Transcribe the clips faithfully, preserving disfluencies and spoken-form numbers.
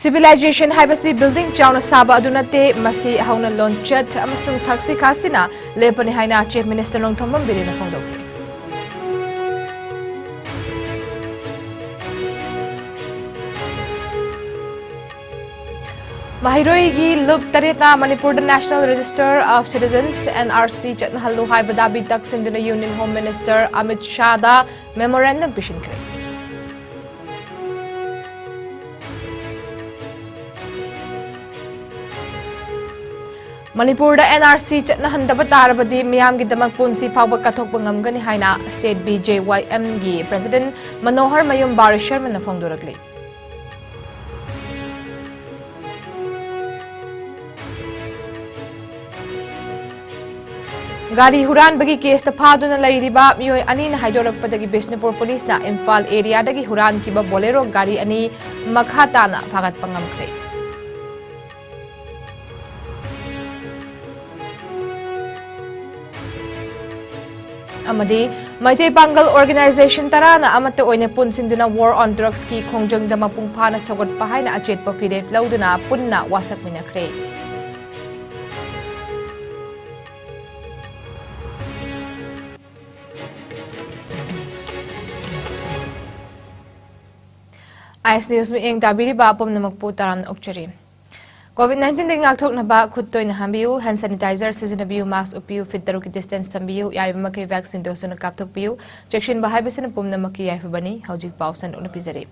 Civilization ꯍꯥꯏꯕꯁꯤ building ꯆꯥꯎꯅ ꯁꯥꯕ ꯑꯗꯨ ꯅꯠꯇꯦ, ꯃꯁꯤ ꯍꯧꯅ ꯂꯣꯟꯆꯠ ꯑꯃꯁꯨꯡ ꯊꯛꯁꯤ ꯈꯥꯁꯤꯅ ꯂꯦꯞꯄꯅꯤ ꯍꯥꯏꯅ Chief Minister ꯅꯣꯡꯊꯣꯝꯕꯝ ꯕꯤꯔꯦꯟꯅ ꯐꯣꯡꯗꯣꯛꯈꯤ꯫ ꯃꯍꯩꯔꯣꯏꯒꯤ ꯂꯨꯞ ꯇꯔꯦꯠꯅ ꯃꯅꯤꯄꯨꯔꯗ National Register of Citizens, N R C, ꯆꯠꯅꯍꯜꯂꯨ ꯍꯥꯏꯕ ꯗꯥꯕꯤ ꯇꯛꯁꯤꯟꯗꯨꯅ Union Home Minister ꯑꯃꯤꯠ ꯁꯥꯍꯗ memorandum ꯄꯤꯁꯤꯟꯈ꯭ꯔꯦ꯫ ꯃꯅꯤꯄꯨꯔꯗ N R C ꯆꯠꯅꯍꯟꯗꯕ ꯇꯥꯔꯕꯗꯤ ꯃꯤꯌꯥꯝꯒꯤꯗꯃꯛ ꯄꯨꯟꯁꯤ ꯐꯥꯎꯕ ꯀꯠꯊꯣꯛꯄ ꯉꯝꯒꯅꯤ ꯍꯥꯏꯅ State B J Y M ꯒꯤ President ꯃꯅꯣꯍꯔ ꯃꯌꯨꯝ ꯕꯥꯔꯤ ꯁꯔꯃꯅ ꯐꯣꯡꯗꯣꯔꯛꯂꯤ꯫ ꯒꯥꯔꯤ ꯍꯨꯔꯥꯟꯕꯒꯤ ꯀꯦꯁꯇ ꯐꯥꯗꯨꯅ ꯂꯩꯔꯤꯕ ꯃꯤꯑꯣꯏ ꯑꯅꯤꯅ ꯍꯥꯏꯗꯣꯔꯛꯄꯗꯒꯤ ꯕꯤꯁꯅꯨꯄꯨꯔ ꯄꯨꯂꯤꯁꯅ ꯏꯝꯐꯥꯜ ꯑꯦꯔꯤꯌꯥꯗꯒꯤ ꯍꯨꯔꯥꯟꯈꯤꯕ ꯕꯣꯂꯦꯔꯣ ꯒꯥꯔꯤ ꯑꯅꯤ ꯃꯈꯥ ꯇꯥꯅ ꯐꯥꯒꯠꯄ ꯉꯝꯈ꯭ꯔꯦ꯫ ꯑꯃꯗꯤ ꯃꯩꯇꯩ ꯄꯥꯡꯒꯜ organization ꯇꯔꯥꯅ ꯑꯃꯠꯇ ꯑꯣꯏꯅ ꯄꯨꯟꯁꯤꯟꯗꯨꯅ War on Drugsꯀꯤ ꯈꯣꯡꯖꯪꯗ ꯃꯄꯨꯡ ꯐꯥꯅ ꯁꯧꯒꯠꯄ ꯍꯥꯏꯅ ꯑꯆꯦꯠꯄ ꯐꯤꯔꯦꯞ ꯂꯧꯗꯨꯅ ꯄꯨꯟꯅ ꯋꯥꯁꯛꯃꯤꯟꯅꯈ꯭ꯔꯦ꯫ ꯑꯥꯏ ꯑꯦꯁ ꯅ꯭ꯌꯨꯁ ꯃꯤꯠꯌꯦꯡ ꯇꯥꯕꯤꯔꯤꯕ ꯄꯨꯝꯅꯃꯛꯄꯨ ꯇꯔꯥꯝꯅ ꯑꯣꯛꯆꯔꯤ꯫ COVID nineteenꯗꯒꯤ ꯉꯥꯛꯊꯣꯛꯅꯕ ꯈꯨꯠ ꯇꯣꯏꯅ ꯍꯥꯝꯕꯤꯌꯨ, hand sanitizer ꯁꯤꯖꯤꯟꯅꯕꯤꯌꯨ, mask ꯎꯞꯄꯤꯌꯨ, feet ꯇꯔꯨꯛꯀꯤ distance ꯊꯝꯕꯤꯌꯨ, ꯌꯥꯔꯤꯕ ꯃꯈꯩ vaccine dose ꯁꯨꯅ ꯀꯥꯞꯊꯣꯛꯄꯤꯌꯨ꯫ ꯆꯦꯛꯁꯤꯟꯕ ꯍꯥꯏꯕꯁꯤꯅ ꯄꯨꯝꯅꯃꯛꯀꯤ ꯌꯥꯏꯐꯕꯅꯤ꯫ ꯍꯧꯖꯤꯛ ꯄꯥꯎ ꯁꯟꯗꯣꯛꯅ ꯄꯤꯖꯔꯤ꯫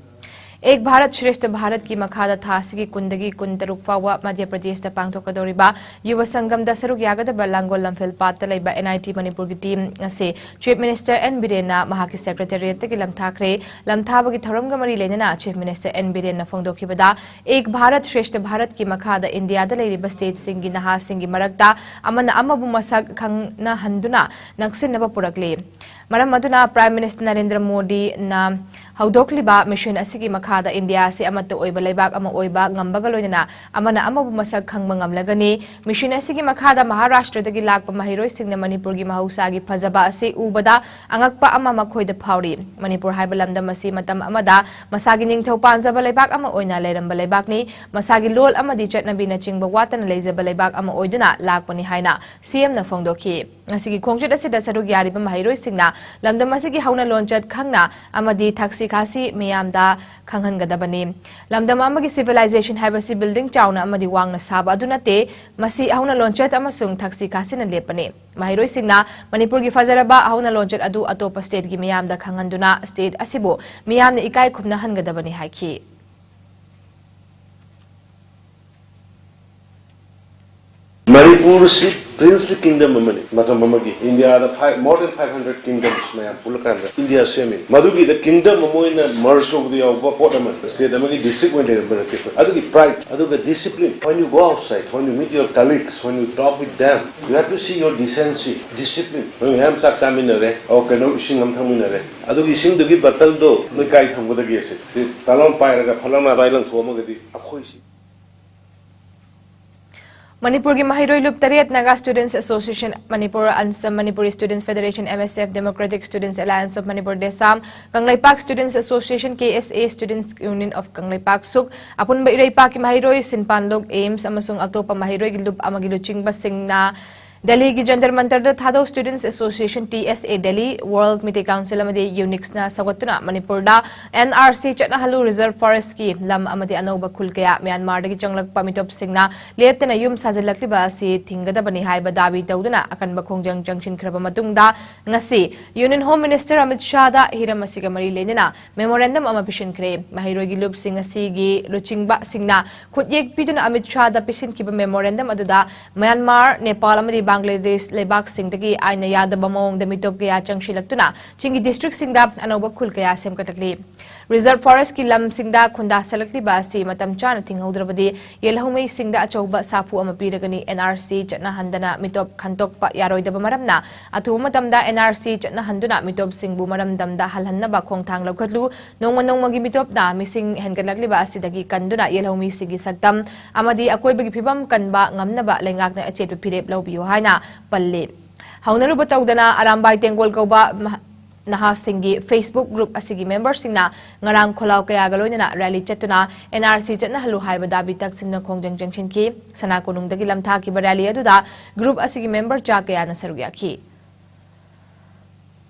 ꯑꯦꯛ ꯚꯥꯔꯠ ꯁ꯭ꯔꯦꯁꯊ ꯚꯥꯔꯠꯀꯤ ꯃꯈꯥꯗ ꯊꯥ ꯑꯁꯤꯒꯤ ꯀꯨꯟꯗꯒꯤ ꯀꯨꯟꯇꯔꯨꯛ ꯐꯥꯎꯕ ꯃꯙ꯭ꯌ ꯄ꯭ꯔꯗꯦꯁꯇ ꯄꯥꯡꯊꯣꯛꯀꯗꯧꯔꯤꯕ ꯌꯨꯕ ꯁꯪꯒꯝꯗ ꯁꯔꯨꯛ ꯌꯥꯒꯗꯕ ꯂꯥꯡꯒꯣꯜ ꯂꯝꯐꯦꯜ ꯄꯥꯠꯇ ꯂꯩꯕ N I T ꯃꯅꯤꯄꯨꯔꯒꯤ team ꯑꯁꯤ Chief Minister N ꯕꯤꯔꯦꯟꯅ ꯃꯍꯥꯛꯀꯤ secretariatꯇꯒꯤ ꯂꯝꯊꯥꯈ꯭ꯔꯦ꯫ ꯂꯝꯊꯥꯕꯒꯤ ꯊꯧꯔꯝꯒ ꯃꯔꯤ ꯂꯩꯅꯅ Chief Minister N ꯕꯤꯔꯦꯟꯅ ꯐꯣꯡꯗꯣꯛꯈꯤꯕꯗ, ꯑꯦꯛ ꯚꯥꯔꯠ ꯁ꯭ꯔꯦꯁꯊ ꯚꯥꯔꯠꯀꯤ ꯃꯈꯥꯗ ꯏꯟꯗꯤꯌꯥꯗ ꯂꯩꯔꯤꯕ stateꯁꯤꯡꯒꯤ ꯅꯍꯥꯁꯤꯡꯒꯤ ꯃꯔꯛꯇ ꯑꯃꯅ ꯑꯃꯕꯨ ꯃꯁꯛ ꯈꯪꯅꯍꯟꯗꯨꯅ ꯅꯛꯁꯤꯟꯅꯕ ꯄꯨꯔꯛꯂꯤ꯫ ꯃꯔꯝ ꯑꯗꯨꯅ Prime Minister ꯅꯔꯦꯟꯗ꯭ꯔ ꯃꯣꯗꯤꯅ ꯍꯧꯗꯣꯛꯂꯤꯕ mission ꯑꯁꯤꯒꯤ ꯃꯈꯥꯗ ꯏꯟꯗꯤꯌꯥ ꯑꯁꯤ ꯑꯃꯠꯇ ꯑꯣꯏꯕ ꯂꯩꯕꯥꯛ ꯑꯃ ꯑꯣꯏꯕ ꯉꯝꯕꯒ ꯂꯣꯏꯅꯅ ꯑꯃꯅ ꯑꯃꯕꯨ ꯃꯁꯛ ꯈꯪꯕ ꯉꯝꯂꯒꯅꯤ꯫ Mission ꯑꯁꯤꯒꯤ ꯃꯈꯥꯗ ꯃꯍꯥꯔꯥꯁꯇ꯭ꯔꯗꯒꯤ ꯂꯥꯛꯄ ꯃꯍꯩꯔꯣꯏꯁꯤꯡꯅ ꯃꯅꯤꯄꯨꯔꯒꯤ ꯃꯍꯧꯁꯥꯒꯤ ꯐꯖꯕ ꯑꯁꯤ ꯎꯕꯗ ꯑꯉꯛꯄ ꯑꯃ ꯃꯈꯣꯏꯗ ꯐꯥꯎꯔꯤ꯫ ꯃꯅꯤꯄꯨꯔ ꯍꯥꯏꯕ ꯂꯝꯗꯝ ꯑꯁꯤ ꯃꯇꯝ ꯑꯃꯗ ꯃꯁꯥꯒꯤ ꯅꯤꯡꯊꯧ ꯄꯥꯟꯖꯕ ꯂꯩꯕꯥꯛ ꯑꯃ ꯑꯣꯏꯅ ꯂꯩꯔꯝꯕ ꯂꯩꯕꯥꯛꯅꯤ꯫ ꯃꯁꯥꯒꯤ ꯂꯣꯜ ꯑꯃꯗꯤ ꯆꯠꯅꯕꯤꯅꯆꯤꯡꯕ ꯋꯥꯠꯇꯅ ꯂꯩꯖꯕ ꯂꯩꯕꯥꯛ ꯑꯃ ꯑꯣꯏꯗꯨꯅ ꯂꯥꯛꯄꯅꯤ ꯍꯥꯏꯅ ꯁꯤ ꯑꯦꯝꯅ ꯐꯣꯡꯗꯣꯛꯈꯤ꯫ ꯉꯁꯤꯒꯤ ꯈꯣꯡꯆꯠ ꯑꯁꯤꯗ ꯁꯔꯨꯛ ꯌꯥꯔꯤꯕ ꯃꯍꯩꯔꯣꯏꯁꯤꯡꯅ ꯂꯝꯗꯝ ꯑꯁꯤꯒꯤ ꯍꯧꯅ ꯂꯣꯟꯆꯠ ꯈꯪꯅ ꯑꯃꯗꯤ ꯊꯛꯁꯤ ꯈꯥꯁꯤ ꯃꯤꯌꯥꯝꯗ ꯈꯪꯍꯟꯒꯗꯕꯅꯤ꯫ ꯂꯝꯗꯝ ꯑꯃꯒꯤ civilization ꯍꯥꯏꯕꯁꯤ building ꯆꯥꯎꯅ ꯑꯃꯗꯤ ꯋꯥꯡꯅ ꯁꯥꯕ ꯑꯗꯨ ꯅꯠꯇꯦ, ꯃꯁꯤ ꯍꯧꯅ ꯂꯣꯟꯆꯠ ꯑꯃꯁꯨꯡ ꯊꯛꯁꯤ ꯈꯥꯁꯤꯅ ꯂꯦꯞꯄꯅꯤ꯫ ꯃꯍꯩꯔꯣꯏꯁꯤꯡꯅ ꯃꯅꯤꯄꯨꯔꯒꯤ ꯐꯖꯔꯕ ꯍꯧꯅ ꯂꯣꯟꯆꯠ ꯑꯗꯨ ꯑꯇꯣꯞꯄ stateꯀꯤ ꯃꯤꯌꯥꯝꯗ ꯈꯪꯍꯟꯗꯨꯅ state ꯑꯁꯤꯕꯨ ꯃꯤꯌꯥꯝꯅ ꯏꯀꯥꯏ ꯈꯨꯝꯅꯍꯟꯒꯗꯕꯅꯤ ꯍꯥꯏꯈꯤ꯫ ꯃꯅꯤꯄꯨꯔꯁꯤ princely kingdom ꯑꯃꯅꯤ꯫ ꯃꯇꯝ ꯑꯃꯒꯤ ꯏꯟꯗꯤꯌꯥꯗ five, more than five hundred kingdoms ꯃꯌꯥꯝ ꯄꯨꯜꯂꯀꯥꯟꯗ ꯏꯟꯗꯤꯌꯥ ꯁꯦꯝꯃꯤ꯫ ꯃꯗꯨꯒꯤꯗ kingdom ꯑꯃ ꯑꯣꯏꯅ merge ꯇꯧꯕꯗ ꯌꯥꯎꯕ ꯄꯣꯠ ꯑꯃ, state ꯑꯃꯒꯤ district ꯑꯣꯏꯅ ꯂꯩꯔꯝꯕ ꯅꯠꯇꯦ꯫ ꯑꯗꯨꯒꯤ pride, ꯑꯗꯨꯒ discipline, when you go outside, when you meet your colleagues, when you talk with them, you have to see your decency, discipline꯫ ꯅꯣꯏ ꯃꯌꯥꯝ ꯆꯥꯛ ꯆꯥꯃꯤꯟꯅꯔꯦ, ꯑꯣ, ꯀꯩꯅꯣ, ꯏꯁꯤꯡ ꯑꯃ ꯊꯛꯃꯤꯟꯅꯔꯦ, ꯑꯗꯨꯒꯤ ꯏꯁꯤꯡꯗꯨꯒꯤ bottleꯗꯣ ꯅꯣꯏ ꯀꯥꯏ ꯊꯝꯒꯗꯒꯦ? ꯁꯤ ꯇꯥꯂꯣꯟ ꯄꯥꯏꯔꯒ ꯐꯠ ꯂꯥꯎꯅ ꯑꯗꯥꯏ ꯂꯪꯊꯣꯛꯑꯝꯃꯒꯗꯤ ꯑꯩꯈꯣꯏꯁꯤ ꯃꯅꯤꯄꯨꯔꯒꯤ ꯃꯍꯩꯔꯣꯏ ꯂꯨꯞ ꯇꯔꯦꯠ, Naga Students Association, Manipur, Ansam, Manipuri Students Federation, M S F, Democratic Students Alliance of Manipur, DESAM, Kangleipak Students Association, K S A, Students Union of Kangleipak, ꯁꯨꯛ, ꯑꯄꯨꯟꯕ ꯏꯔꯩꯄꯥꯛꯀꯤ ꯃꯍꯩꯔꯣꯏ, ꯁꯤꯟꯄꯥꯟꯂꯣꯛ, AIIMS ꯑꯃꯁꯨꯡ ꯑꯇꯣꯞꯄ ꯃꯍꯩꯔꯣꯏꯒꯤ ꯂꯨꯞ ꯑꯃꯒꯤ ꯂꯨꯆꯤꯡꯕꯁꯤꯡꯅ ꯗꯦꯜꯂꯤꯒꯤ Jantar ꯃꯟꯇꯔꯗ Thadou Students Association, T S A Delhi, World Meitei Council ꯑꯃꯗꯤ ꯌꯨꯅꯤꯛꯁꯅ ꯁꯧꯒꯠꯇꯨꯅ ꯃꯅꯤꯄꯨꯔꯗ N R C ꯆꯠꯅꯍꯜꯂꯨ, reserve forestꯀꯤ ꯂꯝ ꯑꯃꯗꯤ ꯑꯅꯧꯕ ꯈꯨꯜ ꯀꯌꯥ ꯃ꯭ꯌꯥꯟꯃꯥꯔꯗꯒꯤ ꯆꯪꯂꯛꯄ ꯃꯤꯇꯣꯞꯁꯤꯡꯅ ꯂꯦꯞꯇꯅ ꯌꯨꯝ ꯁꯥꯖꯤꯜꯂꯛꯂꯤꯕ ꯑꯁꯤ ꯊꯤꯡꯒꯗꯕꯅꯤ ꯍꯥꯏꯕ ꯗꯥꯕꯤ ꯇꯧꯗꯨꯅ ꯑꯀꯟꯕ ꯈꯣꯡꯖꯪ ꯆꯪꯁꯤꯟꯈ꯭ꯔꯕ ꯃꯇꯨꯡꯗ ꯉꯁꯤ Union Home Minister ꯑꯃꯤꯠ ꯁꯥꯍꯗ ꯍꯤꯔꯝ ꯑꯁꯤꯒ ꯃꯔꯤ ꯂꯩꯅꯅ memorandum ꯑꯃ ꯄꯤꯁꯤꯟꯈ꯭ꯔꯦ꯫ ꯃꯍꯩꯔꯣꯏꯒꯤ ꯂꯨꯞꯁꯤꯡ ꯑꯁꯤꯒꯤ ꯂꯨꯆꯤꯡꯕꯁꯤꯡꯅ ꯈꯨꯠꯌꯦꯛ ꯄꯤꯗꯨꯅ ꯑꯃꯤꯠ ꯁꯥꯍꯗ ꯄꯤꯁꯤꯟꯈꯤꯕ memorandum ꯑꯗꯨꯗ ꯃ꯭ꯌꯥꯟꯃꯥꯔ, ꯅꯦꯄꯥꯜ ꯑꯃꯗꯤ ꯕꯪꯒ꯭ꯂꯥꯗꯦꯁ ꯂꯩꯕꯥꯛꯁꯤꯡꯗꯒꯤ ꯑꯥꯏꯟꯅ ꯌꯥꯗꯕ ꯃꯑꯣꯡꯗ ꯃꯤꯇꯣꯞ ꯀꯌꯥ ꯆꯪꯁꯤꯜꯂꯛꯇꯨꯅ ꯆꯤꯡꯒꯤ districtꯁꯤꯡꯗ ꯑꯅꯧꯕ ꯈꯨꯜ ꯀꯌꯥ ꯁꯦꯝꯒꯠꯂꯛꯂꯤ꯫ Reserve Forestꯀꯤ ꯂꯝꯁꯤꯡꯗ ꯈꯨꯟꯗꯥꯁꯜꯂꯛꯂꯤꯕ ꯑꯁꯤ ꯃꯇꯝ ꯆꯥꯅ ꯊꯤꯡꯍꯧꯗ꯭ꯔꯕꯗꯤ ꯌꯦꯜꯍꯧꯃꯤꯁꯤꯡꯗ ꯑꯆꯧꯕ ꯁꯥꯐꯨ ꯑꯃ ꯄꯤꯔꯒꯅꯤ꯫ NRC ꯆꯠꯅꯍꯟꯗꯅ ꯃꯤꯇꯣꯞ ꯈꯟꯗꯣꯛꯄ ꯌꯥꯔꯣꯏꯗꯕ ꯃꯔꯝꯅ, ꯑꯊꯨꯕ ꯃꯇꯝꯗ NRC ꯆꯠꯅꯍꯟꯗꯨꯅ ꯃꯤꯇꯣꯞꯁꯤꯡꯕꯨ ꯃꯔꯝꯗꯝꯗ ꯍꯜꯍꯟꯅꯕ ꯈꯣꯡꯊꯥꯡ ꯂꯧꯈꯠꯂꯨ꯫ ꯅꯣꯡꯃ ꯅꯣꯡꯃꯒꯤ ꯃꯤꯇꯣꯞꯅ ꯃꯤꯁꯤꯡ ꯍꯦꯟꯒꯠꯂꯛꯂꯤꯕ ꯑꯁꯤꯗꯒꯤ ꯀꯟꯗꯨꯅ ꯌꯦꯜꯍꯧꯃꯤꯁꯤꯡꯒꯤ ꯁꯛꯇꯝ ꯑꯃꯗꯤ ꯑꯀꯣꯏꯕꯒꯤ ꯐꯤꯕꯝ ꯀꯟꯕ ꯉꯝꯅꯕ ꯂꯩꯉꯥꯛꯅ ꯑꯆꯦꯠꯄ ꯐꯤꯔꯦꯞ ꯂꯧꯕꯤꯌꯨ ꯍꯥꯏꯅ ꯄꯜꯂꯤ꯫ ꯍꯧꯅꯔꯨꯕ ꯇꯧꯗꯅ ꯑꯔꯥꯝꯕꯥꯏ ꯇꯦꯡꯒꯣꯜ ꯀꯧꯕ ꯃꯍ-, ꯅꯍꯥꯁꯤꯡꯒꯤ Facebook group ꯑꯁꯤꯒꯤ memberꯁꯤꯡꯅ ꯉꯔꯥꯡ ꯈꯣꯜꯂꯥꯎ ꯀꯌꯥꯒ ꯂꯣꯏꯅꯅ rally ꯆꯠꯇꯨꯅ NRC ꯆꯠꯅꯍꯜꯂꯨ ꯍꯥꯏꯕ ꯗꯥꯕꯤ ꯇꯛꯁꯤꯟꯅ ꯈꯣꯡꯖꯪ ꯆꯪꯁꯤꯟꯈꯤ꯫ ꯁꯅꯥ ꯀꯣꯅꯨꯡꯗꯒꯤ ꯂꯝꯊꯥꯈꯤꯕ rally ꯑꯗꯨꯗ group ꯑꯁꯤꯒꯤ member ꯆꯥ ꯀꯌꯥꯅ ꯁꯔꯨꯛ ꯌꯥꯈꯤ꯫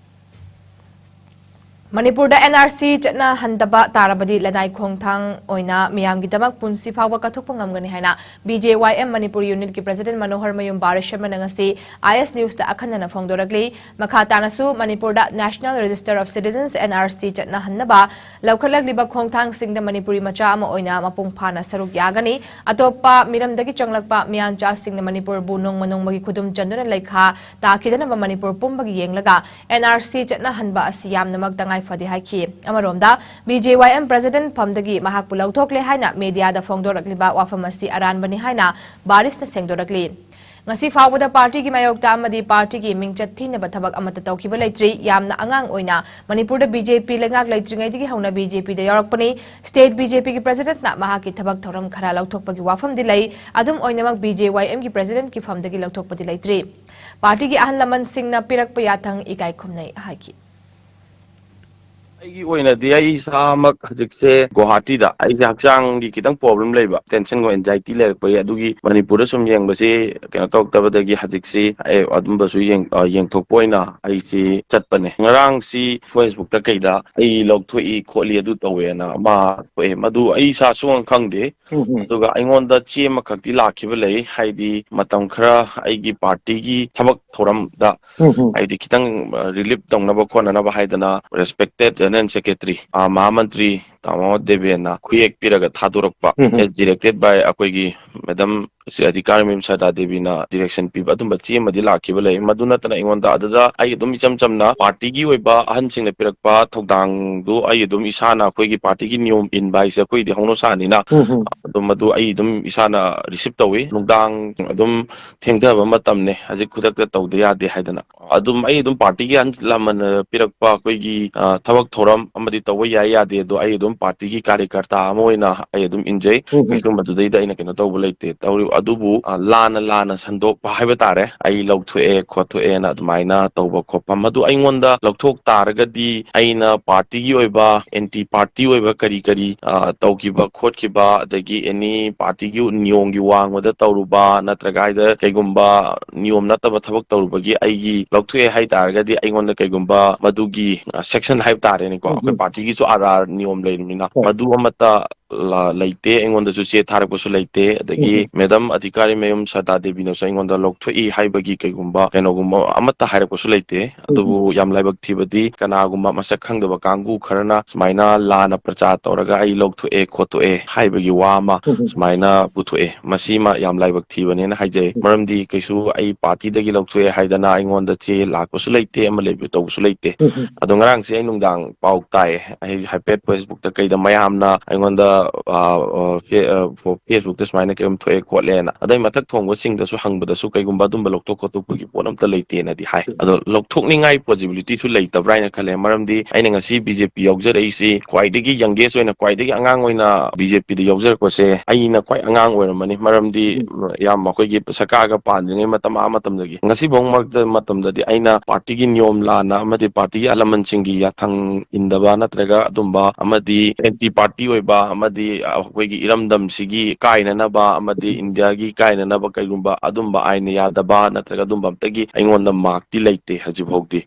ꯃꯅꯤꯄꯨꯔꯗ NRC ꯆꯠꯅꯍꯟꯗꯕ ꯇꯥꯔꯕꯗꯤ ꯂꯅꯥꯏ ꯈꯣꯡꯊꯥꯡ ꯑꯣꯏꯅ ꯃꯤꯌꯥꯝꯒꯤꯗꯃꯛ ꯄꯨꯟꯁꯤ ꯐꯥꯎꯕ ꯀꯠꯊꯣꯛꯄ ꯉꯝꯒꯅꯤ ꯍꯥꯏꯅ BJYM ꯃꯅꯤꯄꯨꯔ unitꯀꯤ president ꯃꯅꯣꯍꯔ ꯃꯌꯨꯝ ꯕꯥꯔꯤꯁꯔꯃꯅ ꯉꯁꯤ IS Newsꯇ ꯑꯈꯟꯅꯅ ꯐꯣꯡꯗꯣꯔꯛꯂꯤ꯫ ꯃꯈꯥ ꯇꯥꯅꯁꯨ ꯃꯅꯤꯄꯨꯔꯗ National Register of Citizens, NRC ꯆꯠꯅꯍꯟꯅꯕ ꯂꯧꯈꯠꯂꯛꯂꯤꯕ ꯈꯣꯡꯊꯥꯡꯁꯤꯡꯗ Manipuri ꯃꯆꯥ ꯑꯃ ꯑꯣꯏꯅ ꯃꯄꯨꯡ ꯐꯥꯅ ꯁꯔꯨꯛ ꯌꯥꯒꯅꯤ꯫ ꯑꯇꯣꯞꯄ ꯃꯤꯔꯝꯗꯒꯤ ꯆꯪꯂꯛꯄ ꯃꯤꯌꯥꯟꯆꯥꯁꯤꯡꯅ ꯃꯅꯤꯄꯨꯔꯕꯨ ꯅꯣꯡꯃ ꯅꯣꯡꯃꯒꯤ ꯈꯨꯗꯨꯝ ꯆꯟꯗꯨꯅ ꯂꯩꯈꯥ ꯇꯥꯈꯤꯗꯅꯕ ꯃꯅꯤꯄꯨꯔ ꯄꯨꯝꯕꯒꯤ ꯌꯦꯡꯂꯒ NRC ꯆꯠꯅꯍꯟꯕ ꯑꯁꯤ ꯌꯥꯝꯅꯃꯛ ꯇꯉꯥꯏ ꯐꯗꯦ ꯍꯥꯏꯈꯤ꯫ ꯑꯃꯔꯣꯝꯗ, BJYM president ꯐꯝꯗꯒꯤ ꯃꯍꯥꯛꯄꯨ ꯂꯧꯊꯣꯛꯂꯦ ꯍꯥꯏꯅ mediaꯗ ꯐꯣꯡꯗꯣꯔꯛꯂꯤꯕ ꯋꯥꯐꯝ ꯑꯁꯤ ꯑꯔꯥꯟꯕꯅꯤ ꯍꯥꯏꯅ ꯕꯥꯔꯤꯁꯅ ꯁꯦꯡꯗꯣꯔꯛꯂꯤ꯫ ꯉꯁꯤ ꯐꯥꯎꯕꯗ partyꯒꯤ ꯃꯥꯌꯣꯛꯇ ꯑꯃꯗꯤ partyꯒꯤ ꯃꯤꯡꯆꯠ ꯊꯤꯅꯕ ꯊꯕꯛ ꯑꯃꯠꯇ ꯇꯧꯈꯤꯕ ꯂꯩꯇ꯭ꯔꯤ꯫ ꯌꯥꯝꯅ ꯑꯉꯥꯡ ꯑꯣꯏꯅ ꯃꯅꯤꯄꯨꯔꯗ BJP ꯂꯩꯉꯥꯛ ꯂꯩꯇ꯭ꯔꯤꯉꯩꯗꯒꯤ ꯍꯧꯅ BJPꯗ ꯌꯥꯎꯔꯛꯄꯅꯤ꯫ State BJPꯒꯤ presidentꯅ ꯃꯍꯥꯛꯀꯤ ꯊꯕꯛ ꯊꯧꯔꯝ ꯈꯔ ꯂꯧꯊꯣꯛꯄꯒꯤ ꯋꯥꯐꯝꯗꯤ ꯂꯩ꯫ ꯑꯗꯨꯝ ꯑꯣꯏꯅꯃꯛ, BJYMꯒꯤ presidentꯀꯤ ꯐꯝꯗꯒꯤ ꯂꯧꯊꯣꯛꯄꯗꯤ ꯂꯩꯇ꯭ꯔꯤ꯫ Partyꯒꯤ ꯑꯍꯜ ꯂꯃꯟꯁꯤꯡꯅ ꯄꯤꯔꯛꯄ ꯌꯥꯊꯪ ꯏꯀꯥꯏ ꯈꯨꯝꯅꯩ ꯍꯥꯏꯈꯤ꯫ ꯑꯩꯒꯤ ꯑꯣꯏꯅꯗꯤ ꯑꯩ ꯏꯁꯥꯃꯛ ꯍꯧꯖꯤꯛꯁꯦ ꯒꯨꯋꯥꯍꯥꯇꯤꯗ ꯑꯩꯁꯦ ꯍꯛꯆꯥꯡꯒꯤ ꯈꯤꯇꯪ problem ꯂꯩꯕ, tensionꯒ anxiety ꯂꯩꯔꯛꯄꯒꯤ, ꯑꯗꯨꯒꯤ ꯃꯅꯤꯄꯨꯔꯗ ꯁꯨꯝ ꯌꯦꯡꯕꯁꯤ ꯀꯩꯅꯣ ꯇꯧꯔꯛꯇꯕꯗꯒꯤ ꯍꯧꯖꯤꯛꯁꯤ ꯑꯩ ꯑꯗꯨꯝꯕꯁꯨ ꯌꯦꯡ-, ꯑ, ꯌꯦꯡꯊꯣꯛꯄ ꯑꯣꯏꯅ ꯑꯩꯁꯤ ꯆꯠꯄꯅꯦ꯫ ꯉꯔꯥꯡꯁꯤ Facebookꯇ ꯀꯩꯗ ꯑꯩ ꯂꯧꯊꯣꯛꯏ ꯈꯣꯠꯂꯤ ꯑꯗꯨ ꯇꯧꯋꯦꯅ ꯑꯃ ꯊꯣꯛꯑꯦ, ꯃꯗꯨ ꯑꯩ ꯏꯁꯥ ꯁꯨꯡꯈꯪ ꯈꯪꯗꯦ꯫ ꯎꯝ, ꯎꯝ꯫ ꯑꯗꯨꯒ ꯑꯩꯉꯣꯟꯗ ꯆꯦ ꯑꯃꯈꯛꯇꯤ ꯂꯥꯛꯈꯤꯕ ꯂꯩ, ꯍꯥꯏꯗꯤ ꯃꯇꯝ ꯈꯔ ꯑꯩꯒꯤ partyꯒꯤ ꯊꯕꯛ ꯊꯧꯔꯝꯗ ꯎꯝ, ꯎꯝ꯫ ꯍꯥꯏꯗꯤ ꯈꯤꯇꯪ, ꯑ, relief ꯇꯧꯅꯕ ꯈꯣꯠꯅꯅꯕ ꯍꯥꯏꯗꯅ respected General Secretary, ꯑ, ꯃꯍꯥꯃꯟꯇ꯭ꯔꯤ ꯇꯥꯃꯣ ꯗꯦꯕꯦꯟꯅ ꯈꯨꯌꯦꯛ ꯄꯤꯔꯒ ꯊꯥꯗꯣꯔꯛꯄ, ꯎꯝ, ꯎꯝ꯫ As directed by ꯑꯩꯈꯣꯏꯒꯤ ꯃꯦꯗꯝ ꯁ꯭ꯔꯤ ꯑꯙꯤꯀꯥꯔꯤ ꯃꯌꯨꯝ ꯁꯔꯗꯥ ꯗꯦꯕꯤꯅ direction ꯄꯤꯕ ꯑꯗꯨꯝꯕ ꯆꯦ ꯑꯃꯗꯤ ꯂꯥꯛꯈꯤꯕ ꯂꯩ꯫ ꯃꯗꯨ ꯅꯠꯇꯅ ꯑꯩꯉꯣꯟꯗ ꯑꯗꯨꯗ ꯑꯩ ꯑꯗꯨꯝ ꯏꯆꯝ ꯆꯝꯅ ꯄꯥꯔꯇꯤꯒꯤ ꯑꯣꯏꯕ ꯑꯍꯟꯁꯤꯡꯅ ꯄꯤꯔꯛꯄ ꯊꯧꯗꯥꯡꯗꯨ ꯑꯩ ꯑꯗꯨꯝ ꯏꯁꯥꯅ, ꯑꯩꯈꯣꯏꯒꯤ ꯄꯥꯔꯇꯤꯒꯤ ꯅꯤꯌꯣꯝ ꯏꯟꯕ ꯍꯥꯏꯁꯦ ꯑꯩꯈꯣꯏꯗꯤ ꯍꯧꯅꯁꯥꯅꯤꯅ, ꯎꯝ, ꯎꯝ꯫ ꯑꯗꯨꯝ ꯃꯗꯨ ꯑꯩ ꯑꯗꯨꯝ ꯏꯁꯥꯅ receive ꯇꯧꯏ꯫ ꯅꯨꯡꯗꯥꯡ ꯑꯗꯨꯝ ꯊꯦꯡꯊꯕ ꯃꯇꯝꯅꯦ, ꯍꯧꯖꯤꯛ ꯈꯨꯗꯛꯇ ꯇꯧꯗ ꯌꯥꯗꯦ ꯍꯥꯏꯗꯅ꯫ ꯑꯗꯨꯝ ꯑꯩ ꯑꯗꯨꯝ ꯄꯥꯔꯇꯤꯒꯤ ꯑꯍꯟ ꯂꯃꯟꯅ ꯄꯤꯔꯛꯄ ꯑꯩꯈꯣꯏꯒꯤ, ꯑ, ꯊꯕꯛ ꯊꯧꯔꯝ ꯑꯃꯗꯤ ꯇꯧꯕ ꯌꯥꯏ ꯌꯥꯗꯦ, ꯑꯗꯣ ꯑꯩ ꯑꯗꯨꯝ ꯄꯥꯔꯇꯤꯒꯤ ꯀꯥꯔꯌꯀꯔꯇꯥ ꯑꯃ ꯑꯣꯏꯅ ꯑꯩ ꯑꯗꯨꯝ ꯏꯟꯖꯩ꯫ ꯎꯝ, ꯎꯝ꯫ ꯀꯩꯁꯨ ꯃꯗꯨꯗꯩꯗ ꯑꯩꯅ ꯀꯩꯅꯣ ꯇꯧꯕ ꯂꯩꯇꯦ꯫ ꯇꯧꯔꯤꯕ ꯑꯗꯨꯕꯨ, ꯑ, ꯂꯥꯟꯅ ꯂꯥꯟꯅ ꯁꯟꯗꯣꯛꯄ ꯍꯥꯏꯕ ꯇꯥꯔꯦ, ꯑꯩ ꯂꯧꯊꯣꯛꯑꯦ ꯈꯣꯠꯇꯣꯛꯑꯦꯅ ꯑꯗꯨꯃꯥꯏꯅ ꯇꯧꯕ ꯈꯣꯠꯄ, ꯃꯗꯨ ꯑꯩꯉꯣꯟꯗ ꯂꯧꯊꯣꯛ ꯇꯥꯔꯒꯗꯤ ꯑꯩꯅ ꯄꯥꯔꯇꯤꯒꯤ ꯑꯣꯏꯕ, ꯑꯦꯟꯇꯤ ꯄꯥꯔꯇꯤ ꯑꯣꯏꯕ ꯀꯔꯤ ꯀꯔꯤ, ꯑ, ꯇꯧꯈꯤꯕ ꯈꯣꯠꯈꯤꯕ, ꯑꯗꯒꯤ ꯑꯦꯅꯤ ꯄꯥꯔꯇꯤꯒꯤ ꯅꯤꯌꯣꯝꯒꯤ ꯋꯥꯡꯃꯗ ꯇꯧꯔꯨꯕ ꯅꯠꯇ꯭ꯔꯒ ꯍꯥꯏꯗ ꯀꯩꯒꯨꯝꯕ ꯅꯤꯌꯣꯝ ꯅꯠꯇꯕ ꯊꯕꯛ ꯇꯧꯔꯨꯕꯒꯤ ꯑꯩꯒꯤ ꯂꯧꯊꯣꯛꯑꯦ ꯍꯥꯏ ꯇꯥꯔꯒꯗꯤ ꯑꯩꯉꯣꯟꯗ ꯀꯩꯒꯨꯝꯕ ꯃꯗꯨꯒꯤ, ꯑ, section ꯍꯥꯏꯕ ꯇꯥꯔꯦꯅꯦꯀꯣ, ꯎꯝ, ꯑꯩꯈꯣꯏ ꯎꯝ꯫ ꯄꯥꯔꯇꯤꯒꯤꯁꯨ ꯑꯥꯔ ꯑꯥꯔ ꯅꯤꯌꯣꯝ ꯂꯩꯔꯤꯕꯅꯤꯅ ꯍꯣꯏ꯫ ꯃꯗꯨ ꯑꯃꯠꯇ ꯂ-, ꯂꯩꯇꯦ꯫ ꯑꯩꯉꯣꯟꯗꯁꯨ ꯆꯦ ꯊꯥꯔꯛꯄꯁꯨ ꯂꯩꯇꯦ꯫ ꯑꯗꯒꯤ ꯎꯝ, ꯎꯝ꯫ ꯃꯦꯗꯝ ꯑꯙꯤꯀꯥꯔꯤ ꯃꯌꯨꯝ ꯁꯔꯗꯥ ꯗꯦꯕꯤꯅꯁꯨ ꯑꯩꯉꯣꯟꯗ ꯂꯧꯊꯣꯛꯏ ꯍꯥꯏꯕꯒꯤ ꯀꯩꯒꯨꯝꯕ ꯀꯩꯅꯣꯒꯨꯝꯕ ꯑꯃꯠꯇ ꯍꯥꯏꯔꯛꯄꯁꯨ ꯂꯩꯇꯦ꯫ ꯎꯝ, ꯎꯝ꯫ ꯑꯗꯨꯕꯨ ꯌꯥꯝ ꯂꯥꯏꯕꯛ ꯊꯤꯕꯗꯤ ꯀꯅꯥꯒꯨꯝꯕ ꯃꯁꯛ ꯈꯪꯗꯕ ꯀꯥꯡꯕꯨ ꯈꯔꯅ ꯁꯨꯃꯥꯏꯅ ꯂꯥꯟꯅ ꯄ꯭ꯔꯆꯥꯔ ꯇꯧꯔꯒ ꯑꯩ ꯂꯧꯊꯣꯛꯑꯦ ꯈꯣꯠꯇꯣꯛꯑꯦ ꯍꯥꯏꯕꯒꯤ ꯋꯥ ꯑꯃ ꯎꯝ, ꯎꯝ꯫ ꯁꯨꯃꯥꯏꯅ ꯄꯨꯊꯣꯛꯑꯦ꯫ ꯃꯁꯤꯃ ꯌꯥꯝ ꯂꯥꯏꯕꯛ ꯊꯤꯕꯅꯦꯅ ꯍꯥꯏꯖꯩ꯫ ꯎꯝ꯫ ꯃꯔꯝꯗꯤ ꯀꯩꯁꯨ ꯑꯩ ꯄꯥꯔꯇꯤꯗꯒꯤ ꯂꯧꯊꯣꯛꯑꯦ ꯍꯥꯏꯗꯅ ꯑꯩꯉꯣꯟꯗ ꯆꯦ ꯂꯥꯛꯄꯁꯨ ꯂꯩꯇꯦ, ꯑꯃ ꯂꯩꯕ ꯇꯧꯕꯁꯨ ꯂꯩꯇꯦ꯫ ꯎꯝ, ꯎꯝ꯫ ꯑꯗꯣ ꯉꯔꯥꯡꯁꯦ ꯑꯩ ꯅꯨꯡꯗꯥꯡ ꯄꯥꯎ ꯇꯥꯏꯌꯦ, ꯑꯩ ꯍꯥꯏꯐꯦꯠ Facebook ꯀꯩꯗ ꯃꯌꯥꯝꯅ ꯑꯩꯉꯣꯟꯗ, ꯑ, ꯑ, ꯐꯦ-, ꯑ, ꯐꯣ-, Facebook ꯁꯨꯃꯥꯏꯅ ꯀꯩꯅꯣꯝ ꯊꯣꯛꯑꯦ ꯈꯣꯠꯂꯦꯅ꯫ ꯑꯗꯩ ꯃꯊꯛ ꯊꯣꯡꯕꯁꯤꯡꯗꯁꯨ ꯍꯪꯕꯗꯁꯨ ꯀꯩꯒꯨꯝꯕ ꯑꯗꯨꯝꯕ ꯂꯧꯊꯣꯛ ꯈꯣꯠꯇꯣꯛꯄꯒꯤ ꯄꯣꯠ ꯑꯝꯇ ꯂꯩꯇꯦꯅꯗꯤ ꯍꯥꯏ꯫ ꯑꯗꯣ ꯂꯧꯊꯣꯛꯅꯤꯡꯉꯥꯏ possibility ꯁꯨ ꯂꯩꯇꯕ꯭ꯔꯥ ꯍꯥꯏꯅ ꯈꯜꯂꯦ꯫ ꯃꯔꯝꯗꯤ ꯑꯩꯅ ꯉꯁꯤ BJP ꯌꯥꯎꯖꯔꯛꯏꯁꯤ ꯈ꯭ꯋꯥꯏꯗꯒꯤ youngest ꯑꯣꯏꯅ, ꯈ꯭ꯋꯥꯏꯗꯒꯤ ꯑꯉꯥꯡ ꯑꯣꯏꯅ BJP ꯗ ꯌꯥꯎꯖꯔꯛꯄꯁꯦ ꯑꯩꯅ ꯈ꯭ꯋꯥꯏ ꯑꯉꯥꯡ ꯑꯣꯏꯔꯝꯃꯅꯤ꯫ ꯃꯔꯝꯗꯤ ꯎꯝ꯫ ꯌꯥꯝ ꯑꯩꯈꯣꯏꯒꯤ ꯁꯔꯀꯥꯔꯒ ꯄꯥꯟꯗ꯭ꯔꯤꯉꯩ ꯃꯇꯝ, ꯑꯥ ꯃꯇꯝꯗꯒꯤ ꯉꯁꯤꯐꯥꯎ ꯃꯔꯛꯇ ꯃꯇꯝꯗꯗꯤ ꯑꯩꯅ ꯄꯥꯔꯇꯤꯒꯤ ꯅꯤꯌꯣꯝ ꯂꯥꯟꯅ ꯑꯃꯗꯤ ꯄꯥꯔꯇꯤꯒꯤ ꯑꯍꯜ ꯂꯃꯟꯁꯤꯡꯒꯤ ꯌꯥꯊꯪ ꯏꯟꯗꯕ ꯅꯠꯇ꯭ꯔꯒ ꯑꯗꯨꯝꯕ ꯑꯃꯗꯤ ꯑꯦꯟꯇꯤ ꯄꯥꯔꯇꯤ ꯑꯣꯏꯕ ꯑꯃ ꯍꯥꯏꯗꯤ ꯑꯩꯈꯣꯏꯒꯤ ꯏꯔꯝꯗꯝꯁꯤꯒꯤ ꯀꯥꯏꯅꯅꯕ ꯑꯃꯗꯤ ꯏꯟꯗꯤꯌꯥꯒꯤ ꯀꯥꯏꯅꯅꯕ ꯀꯩꯒꯨꯝꯕ ꯑꯗꯨꯝꯕ ꯑꯥꯏꯟꯅ ꯌꯥꯗꯕ ꯅꯠꯇ꯭ꯔꯒ ꯑꯗꯨꯝꯕ ꯑꯝꯇꯒꯤ ꯑꯩꯉꯣꯟꯗ ꯃꯥꯔꯛꯇꯤ ꯂꯩꯇꯦ ꯍꯧꯖꯤꯛꯐꯥꯎꯗꯤ꯫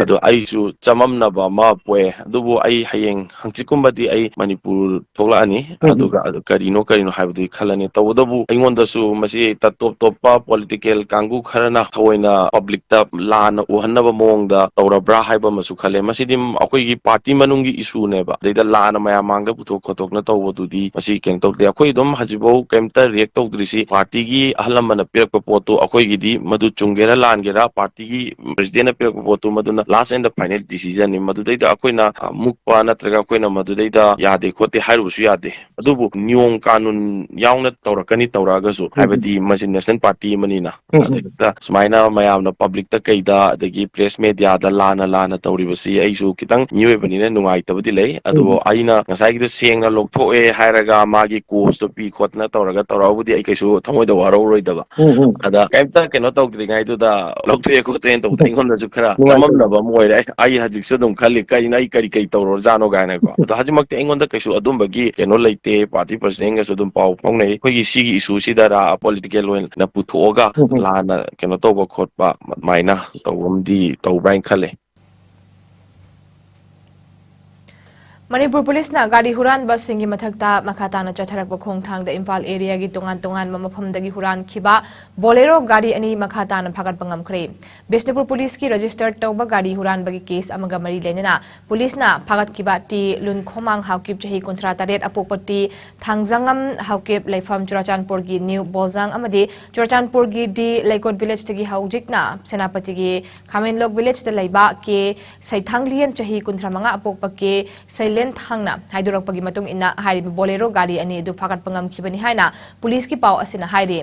ꯑꯗꯣ ꯑꯩꯁꯨ ꯆꯃꯝꯅꯕ ꯑꯃ ꯄꯣꯛꯑꯦ꯫ ꯑꯗꯨꯕꯨ ꯑꯩ ꯍꯌꯦꯡ ꯍꯪꯆꯤꯠꯀꯨꯝꯕꯗꯤ ꯑꯩ ꯃꯅꯤꯄꯨꯔ ꯊꯣꯛꯂꯛꯑꯅꯤ꯫ ꯑꯗꯨꯒ ꯑꯗꯨ ꯀꯔꯤꯅꯣ ꯀꯔꯤꯅꯣ ꯍꯥꯏꯕꯗꯨꯗꯤ ꯈꯜꯂꯅꯤ꯫ ꯇꯧꯕꯇꯕꯨ ꯑꯩꯉꯣꯟꯗꯁꯨ ꯃꯁꯤ ꯇ-, ꯇꯣꯞ ꯇꯣꯞꯄ ꯄꯣꯂꯤꯇꯤꯀꯦꯜ ꯀꯥꯡꯕꯨ ꯈꯔꯅ ꯊꯑꯣꯏꯅ ꯄꯕ꯭ꯂꯤꯛꯇ ꯂꯥꯟꯅ ꯎꯍꯟꯅꯕ ꯃꯑꯣꯡꯗ ꯇꯧꯔꯕ꯭ꯔꯥ ꯍꯥꯏꯕ ꯑꯃꯁꯨ ꯈꯜꯂꯦ꯫ ꯃꯁꯤꯗꯤ ꯑꯩꯈꯣꯏꯒꯤ ꯄꯥꯔꯇꯤ ꯃꯅꯨꯡꯒꯤ ꯏꯁꯨꯅꯦꯕ꯫ ꯑꯗꯩꯗ ꯂꯥꯟꯅ ꯃꯌꯥꯝ ꯃꯥꯡꯗ ꯄꯨꯊꯣꯛ ꯈꯣꯠꯇꯣꯛꯅ ꯇꯧꯕꯗꯨꯗꯤ ꯃꯁꯤ ꯀꯩꯅꯣ ꯇꯧꯗꯦ꯫ ꯑꯩꯈꯣꯏ ꯑꯗꯨꯝ ꯍꯧꯖꯤꯛꯐꯥꯎ ꯀꯩꯝꯇ ꯔꯤꯌꯦꯛ ꯇꯧꯗ꯭ꯔꯤꯁꯤ ꯄꯥꯔꯇꯤꯒꯤ ꯑꯍꯜ ꯂꯃꯟꯅ ꯄꯤꯔꯛꯄ ꯄꯣꯠꯇꯨ ꯑꯩꯈꯣꯏꯒꯤꯗꯤ ꯃꯗꯨ ꯆꯨꯝꯒꯦꯔꯥ ꯂꯥꯟꯒꯦꯔꯥ ꯄꯥꯔꯇꯤꯒꯤ ꯄ꯭ꯔꯦꯁꯤꯗꯦꯟꯠꯅ ꯄꯤꯔꯛꯄ ꯄꯣꯠꯇꯨ ꯃꯗꯨꯅ last and the final decision ꯅꯤ꯫ ꯃꯗꯨꯗꯩꯗ ꯑꯩꯈꯣꯏꯅ, ꯑ, ꯃꯨꯛꯄ ꯅꯠꯇ꯭ꯔꯒ ꯑꯩꯈꯣꯏꯅ ꯃꯗꯨꯗꯩꯗ ꯌꯥꯗꯦ ꯈꯣꯠꯇꯦ ꯍꯥꯏꯔꯨꯕꯁꯨ ꯌꯥꯗꯦ꯫ ꯑꯗꯨꯕꯨ ꯅꯤꯌꯣꯝ ꯀꯥꯅꯨꯟ ꯌꯥꯎꯅ ꯇꯧꯔꯛꯀꯅꯤ ꯇꯧꯔꯛꯑꯒꯁꯨ, ꯎꯝ꯫ ꯍꯥꯏꯕꯗꯤ ꯃꯁꯤ ꯅꯦꯁꯅꯦꯜ ꯄꯥꯔꯇꯤ ꯑꯃꯅꯤꯅ꯫ ꯎꯝ, ꯎꯝ꯫ ꯑꯗꯨꯗ ꯁꯨꯃꯥꯏꯅ ꯃꯌꯥꯝꯅ ꯄꯕ꯭ꯂꯤꯛꯇ ꯀꯩꯗ ꯑꯗꯒꯤ ꯄ꯭ꯔꯦꯁ ꯃꯦꯗꯤꯌꯥꯗ ꯂꯥꯟꯅ ꯂꯥꯟꯅ ꯇꯧꯔꯤꯕꯁꯤ ꯑꯩꯁꯨ ꯈꯤꯇꯪ ꯃꯤꯑꯣꯏꯕꯅꯤꯅ ꯅꯨꯡꯉꯥꯏꯇꯕꯗꯤ ꯂꯩ꯫ ꯑꯗꯨꯕꯨ ꯎꯝ꯫ ꯑꯩꯅ ꯉꯁꯥꯏꯒꯤꯗꯣ ꯁꯦꯡꯅ ꯂꯧꯊꯣꯛꯑꯦ ꯍꯥꯏꯔꯒ ꯃꯥꯒꯤ ꯀꯣꯁꯇꯣ ꯄꯤ ꯈꯣꯠꯇꯅ ꯇꯧꯔꯒ ꯇꯧꯔꯛꯑꯕꯨꯗꯤ ꯑꯩ ꯀꯩꯁꯨ ꯊꯃꯣꯏꯗ ꯋꯥꯔꯧꯔꯣꯏꯗꯕ꯫ ꯎꯝ, ꯎꯝ꯫ ꯑꯗ ꯀꯩꯝꯇ ꯀꯩꯅꯣ ꯇꯧꯗ꯭ꯔꯤꯉꯩꯗꯨꯗ ꯂꯧꯊꯣꯛꯑꯦ ꯈꯣꯠꯇꯣꯛꯑꯦꯅ ꯇꯧꯕꯗ ꯑꯩꯉꯣꯟꯗꯁꯨ ꯈꯔ ꯅꯨꯡꯉꯥꯏꯇꯕ꯫ ꯆꯃꯝꯅꯕ ꯑꯃ ꯑꯣꯏꯔꯦ꯫ ꯑꯩ ꯍꯧꯖꯤꯛꯁꯨ ꯑꯗꯨꯝ ꯈꯜꯂꯤ, "ꯀꯩꯅꯣ, ꯑꯩ ꯀꯔꯤ ꯀꯔꯤ ꯇꯧꯔꯨꯔꯖꯥꯠꯅꯣ?" ꯀꯥꯏꯅꯀꯣ꯫ ꯑꯗꯣ ꯍꯧꯖꯤꯛꯃꯛꯇꯤ ꯑꯩꯉꯣꯟꯗ ꯀꯩꯁꯨ ꯑꯗꯨꯝꯕꯒꯤ ꯀꯩꯅꯣ ꯂꯩꯇꯦ꯫ ꯄꯥꯔꯇꯤ ꯄ꯭ꯔꯁꯤꯗꯦꯟꯒꯁꯨ ꯑꯗꯨꯝ ꯄꯥꯎ ꯐꯥꯎꯅꯩ꯫ ꯑꯩꯈꯣꯏꯒꯤ ꯁꯤꯒꯤ ꯏꯁꯨꯁꯤꯗꯔꯥ ꯄꯣꯂꯤꯇꯤꯀꯦꯜ ꯑꯣꯏꯅ ꯄꯨꯊꯣꯛꯑꯒ ꯎꯝ, ꯎꯝ꯫ ꯂꯥꯟꯅ ꯀꯩꯅꯣ ꯇꯧꯕ ꯈꯣꯠꯄ ꯑꯗꯨꯃꯥꯏꯅ ꯇꯧꯕ ꯑꯃꯗꯤ ꯇꯧꯕ꯭ꯔꯥ ꯍꯥꯏꯅ ꯈꯜꯂꯦ꯫ ꯃꯅꯤꯄꯨꯔ ꯄꯨꯂꯤꯁꯅ ꯒꯥꯔꯤ ꯍꯨꯔꯥꯟꯕꯁꯤꯡꯒꯤ ꯃꯊꯛꯇ ꯃꯈꯥ ꯇꯥꯅ ꯆꯠꯊꯔꯛꯄ ꯈꯣꯡꯊꯥꯡꯗ ꯏꯝꯐꯥꯜ ꯑꯦꯔꯤꯌꯥꯒꯤ ꯇꯣꯉꯥꯟ ꯇꯣꯉꯥꯟꯕ ꯃꯐꯝꯗꯒꯤ ꯍꯨꯔꯥꯟꯈꯤꯕ ꯕꯣꯂꯦꯔꯣ ꯒꯥꯔꯤ ꯑꯅꯤ ꯃꯈꯥ ꯇꯥꯅ ꯐꯥꯒꯠꯄ ꯉꯝꯈ꯭ꯔꯦ꯫ ꯕꯤꯁꯅꯨꯄꯨꯔ ꯄꯨꯂꯤꯁꯀꯤ ꯔꯦꯖꯤꯁꯇꯔ ꯇꯧꯕ ꯒꯥꯔꯤ ꯍꯨꯔꯥꯟꯕꯒꯤ ꯀꯦꯁ ꯑꯃꯒ ꯃꯔꯤ ꯂꯩꯅꯅ ꯄꯨꯂꯤꯁꯅ ꯐꯥꯒꯠꯈꯤꯕ ꯇꯤ ꯂꯨꯟꯈꯣꯃꯥꯡ ꯍꯥꯎꯀꯤꯞ, ꯆꯍꯤ ꯀꯨꯟꯊ꯭ꯔꯥ ꯇꯔꯦꯠ, ꯑꯄꯣꯛꯄ ꯇꯤ ꯊꯥꯡꯖꯉꯝ ꯍꯥꯎꯀꯤꯞ, ꯂꯩꯐꯝ ꯆꯨꯔꯆꯥꯟꯄꯨꯔꯒꯤ ꯅ꯭ꯌꯨ ꯕꯣꯜꯖꯥꯡ ꯑꯃꯗꯤ ꯆꯨꯔꯆꯥꯟꯄꯨꯔꯒꯤ ꯗꯤ ꯂꯩꯀꯣꯠ ꯚꯤꯂꯦꯖꯇꯒꯤ ꯍꯧꯖꯤꯛꯅ ꯁꯦꯅꯥꯄꯇꯤꯒꯤ ꯈꯥꯃꯦꯟꯂꯣꯛ ꯚꯤꯂꯦꯖꯇ ꯂꯩꯕ ꯀꯦ ꯁꯩꯊꯥꯡꯂꯤꯌꯟ, ꯆꯍꯤ ꯀꯨꯟꯊ꯭ꯔꯥ ꯃꯉꯥ, ꯑꯄꯣꯛꯄ ꯀꯦ ꯁꯩꯂꯦꯟ ꯊꯥꯡꯅ ꯍꯥꯏꯗꯣꯔꯛꯄꯒꯤ ꯃꯇꯨꯡ ꯏꯟꯅ ꯍꯥꯏꯔꯤꯕ ꯕꯣꯂꯦꯔꯣ ꯒꯥꯔꯤ ꯑꯅꯤ ꯑꯗꯨ ꯐꯥꯒꯠꯄ ꯉꯝꯈꯤꯕꯅꯤ ꯍꯥꯏꯅ ꯄꯨꯂꯤꯁꯀꯤ ꯄꯥꯎ ꯑꯁꯤꯅ ꯍꯥꯏꯔꯤ꯫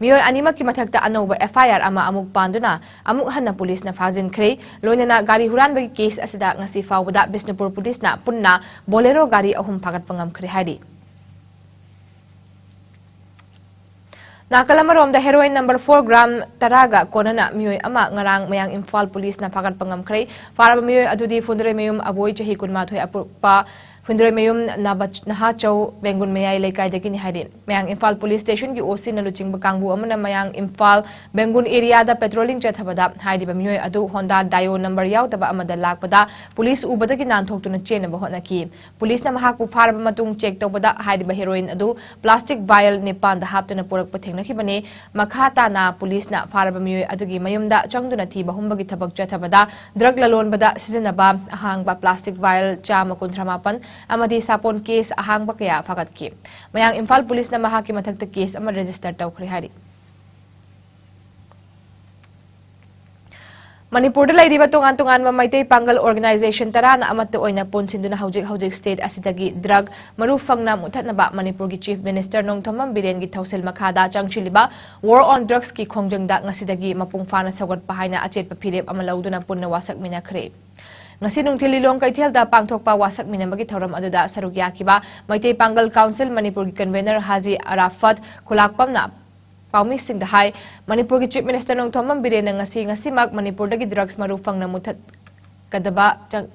ꯃꯤꯑꯣꯏ ꯑꯅꯤꯃꯛꯀꯤ ꯃꯊꯛꯇ ꯑꯅꯧꯕ ꯑꯦꯐ ꯑꯥꯏ ꯑꯥꯔ ꯑꯃ ꯑꯃꯨꯛ ꯄꯥꯟꯗꯨꯅ ꯑꯃꯨꯛ ꯍꯟꯅ ꯄꯨꯂꯤꯁꯅ ꯐꯥꯖꯤꯟꯈ꯭ꯔꯦ꯫ ꯂꯣꯏꯅꯅ ꯒꯥꯔꯤ ꯍꯨꯔꯥꯟꯕꯒꯤ ꯀꯦꯁ ꯑꯁꯤꯗ ꯉꯁꯤ ꯐꯥꯎꯕꯗ ꯕꯤꯁꯅꯨꯄꯨꯔ ꯄꯨꯂꯤꯁꯅ ꯄꯨꯟꯅ ꯕꯣꯂꯦꯔꯣ ꯒꯥꯔꯤ ꯑꯍꯨꯝ ꯐꯥꯒꯠꯄ ꯉꯝꯈ꯭ꯔꯦ ꯍꯥꯏꯔꯤ꯫ ꯅꯥꯀꯜ ꯑꯃꯔꯣꯝꯗ ꯍꯦꯔꯣꯏꯟ ꯅꯝꯕꯔ ꯐꯣꯔ ꯒ꯭ꯔꯥꯝ ꯇꯔꯥꯒ ꯀꯣꯟꯅꯅ ꯃꯤꯑꯣꯏ ꯑꯃ ꯉꯔꯥꯡ ꯃꯌꯥꯡ ꯏꯝꯐꯥꯜ ꯄꯨꯂꯤꯁꯅ ꯐꯥꯒꯠꯄ ꯉꯝꯈ꯭ꯔꯦ꯫ ꯐꯥꯔꯕ ꯃꯤꯑꯣꯏ ꯑꯗꯨꯗꯤ ꯐꯨꯟꯗ꯭ꯔꯩꯃꯌꯨꯝ ꯑꯕꯣꯏ, ꯆꯍꯤ ꯀꯨꯟꯃꯥꯊꯣꯏ, ꯑꯄꯣꯛꯄ ꯈꯨꯟꯗ꯭ꯔꯣꯏꯃꯌꯨꯝ ꯅꯥꯕ-, ꯅꯍꯥꯆꯧ ꯕꯦꯡꯒꯨꯟ ꯃꯌꯥꯏ ꯂꯩꯀꯥꯏꯗꯒꯤꯅꯤ ꯍꯥꯏꯔꯤ꯫ ꯃꯌꯥꯡ ꯏꯝꯐꯥꯜ ꯄꯨꯂꯤꯁ ꯁ꯭ꯇꯦꯁꯟꯒꯤ ꯑꯣ ꯁꯤꯅ ꯂꯨꯆꯤꯡꯕ ꯀꯥꯡꯕꯨ ꯑꯃꯅ ꯃꯌꯥꯡ ꯏꯝꯐꯥꯜ ꯕꯦꯡꯒꯨꯟ ꯑꯦꯔꯤꯌꯥꯗ ꯄꯦꯇ꯭ꯔꯣꯂꯤꯡ ꯆꯠꯊꯕꯗ ꯍꯥꯏꯔꯤꯕ ꯃꯤꯑꯣꯏ ꯑꯗꯨ ꯍꯣꯟꯗꯥ ꯗꯥꯏꯑꯣ ꯅꯝꯕꯔ ꯌꯥꯎꯗꯕ ꯑꯃꯗ ꯂꯥꯛꯄꯗ ꯄꯨꯂꯤꯁ ꯎꯕꯗꯒꯤ ꯅꯥꯟꯊꯣꯛꯇꯨꯅ ꯆꯦꯟꯅꯕ ꯍꯣꯠꯅꯈꯤ꯫ ꯄꯨꯂꯤꯁꯅ ꯃꯍꯥꯛꯄꯨ ꯐꯥꯔꯕ ꯃꯇꯨꯡ ꯆꯦꯛ ꯇꯧꯕꯗ ꯍꯥꯏꯔꯤꯕ ꯍꯦꯔꯣꯏꯟ ꯑꯗꯨ ꯄ꯭ꯂꯥꯁꯇꯤꯛ ꯚꯥꯏꯜ ꯅꯤꯄꯥꯟꯗ ꯍꯥꯞꯇꯨꯅ ꯄꯨꯔꯛꯄ ꯊꯦꯡꯅꯈꯤꯕꯅꯤ꯫ ꯃꯈꯥ ꯇꯥꯅ ꯄꯨꯂꯤꯁꯅ ꯐꯥꯔꯕ ꯃꯤꯑꯣꯏ ꯑꯗꯨꯒꯤ ꯃꯌꯨꯝꯗ ꯆꯪꯗꯨꯅ ꯊꯤꯕ ꯍꯨꯝꯕꯒꯤ ꯊꯕꯛ ꯆꯠꯊꯕꯗ ꯗ꯭ꯔꯒ ꯂꯂꯣꯟꯕꯗ ꯁꯤꯖꯤꯟꯅꯕ ꯑꯍꯥꯡꯕ ꯄ꯭ꯂꯥꯁꯇꯤꯛ ꯚꯥꯏꯜ ꯆꯥꯝꯃ ꯀꯨꯟꯊ꯭ꯔꯥ ꯃꯥꯄꯟ ꯑꯃꯗꯤ ꯁꯥꯄꯣꯟ ꯀꯦꯁ ꯑꯍꯥꯡꯕ ꯀꯌꯥ ꯐꯥꯒꯠꯈꯤ꯫ ꯃꯌꯥꯡ ꯏꯝꯐꯥꯜ ꯄꯨꯂꯤꯁꯅ ꯃꯍꯥꯛꯀꯤ ꯃꯊꯛꯇ ꯀꯦꯁ ꯑꯃ ꯔꯦꯖꯤꯁꯇꯔ ꯇꯧꯈ꯭ꯔꯦ ꯍꯥꯏꯔꯤ꯫ ꯃꯅꯤꯄꯨꯔꯗ ꯂꯩꯔꯤꯕ ꯇꯣꯉꯥꯟ ꯇꯣꯉꯥꯟꯕ ꯃꯩꯇꯩ ꯄꯥꯡꯒꯜ ꯑꯣꯔꯒꯅꯥꯏꯖꯦꯁꯟ ꯇꯔꯥꯅ ꯑꯃꯠꯇ ꯑꯣꯏꯅ ꯄꯨꯟꯁꯤꯟꯗꯨꯅ ꯍꯧꯖꯤꯛ ꯍꯧꯖꯤꯛ ꯁ꯭ꯇꯦꯠ ꯑꯁꯤꯗꯒꯤ ꯗ꯭ꯔꯒ ꯃꯔꯨ ꯐꯪꯅ ꯃꯨꯠꯊꯠꯅꯕ ꯃꯅꯤꯄꯨꯔꯒꯤ ꯆꯤꯐ ꯃꯤꯅꯤꯁꯇꯔ ꯅꯣꯡꯊꯣꯝꯕꯝ ꯕꯤꯔꯦꯟꯒꯤ ꯊꯧꯁꯤꯜ ꯃꯈꯥꯗ ꯆꯪꯁꯤꯜꯂꯤꯕ ꯋꯥꯔ ꯑꯣꯟ ꯗ꯭ꯔꯒꯁꯀꯤ ꯈꯣꯡꯖꯪꯗ ꯉꯁꯤꯗꯒꯤ ꯃꯄꯨꯡ ꯐꯥꯅ ꯁꯧꯒꯠꯄ ꯍꯥꯏꯅ ꯑꯆꯦꯠꯄ ꯐꯤꯔꯦꯞ ꯑꯃ ꯂꯧꯗꯨꯅ ꯄꯨꯟꯅ ꯋꯥꯁꯛꯃꯤꯟꯅꯈ꯭ꯔꯦ꯫ ꯉꯁꯤ ꯅꯨꯡꯊꯤꯜ ꯂꯤꯂꯣꯡ ꯀꯩꯊꯦꯜꯗ ꯄꯥꯡꯊꯣꯛꯄ ꯋꯥꯁꯛꯃꯤꯟꯅꯕꯒꯤ ꯊꯧꯔꯝ ꯑꯗꯨꯗ ꯁꯔꯨꯛ ꯌꯥꯈꯤꯕ ꯃꯩꯇꯩ ꯄꯥꯡꯒꯜ ꯀꯥꯎꯟꯁꯤꯜ ꯃꯅꯤꯄꯨꯔꯒꯤ ꯀꯟꯚꯦꯅꯔ ꯍꯥꯖꯤ ꯑꯔꯥꯐꯠ ꯈꯨꯂꯥꯛꯄꯝꯅ ꯄꯥꯎꯃꯤꯁꯤꯡꯗ ꯍꯥꯏ, ꯃꯅꯤꯄꯨꯔꯒꯤ ꯆꯤꯐ ꯃꯤꯅꯤꯁꯇꯔ ꯅꯣꯡꯊꯣꯝꯕꯝ ꯕꯤꯔꯦꯟꯅ ꯉꯁꯤ, ꯉꯁꯤꯃꯛ ꯃꯅꯤꯄꯨꯔꯗꯒꯤ ꯗ꯭ꯔꯒꯁ ꯃꯔꯨ ꯐꯪꯅ ꯃꯨꯠꯊꯠꯀꯗꯕ ꯆꯪ-,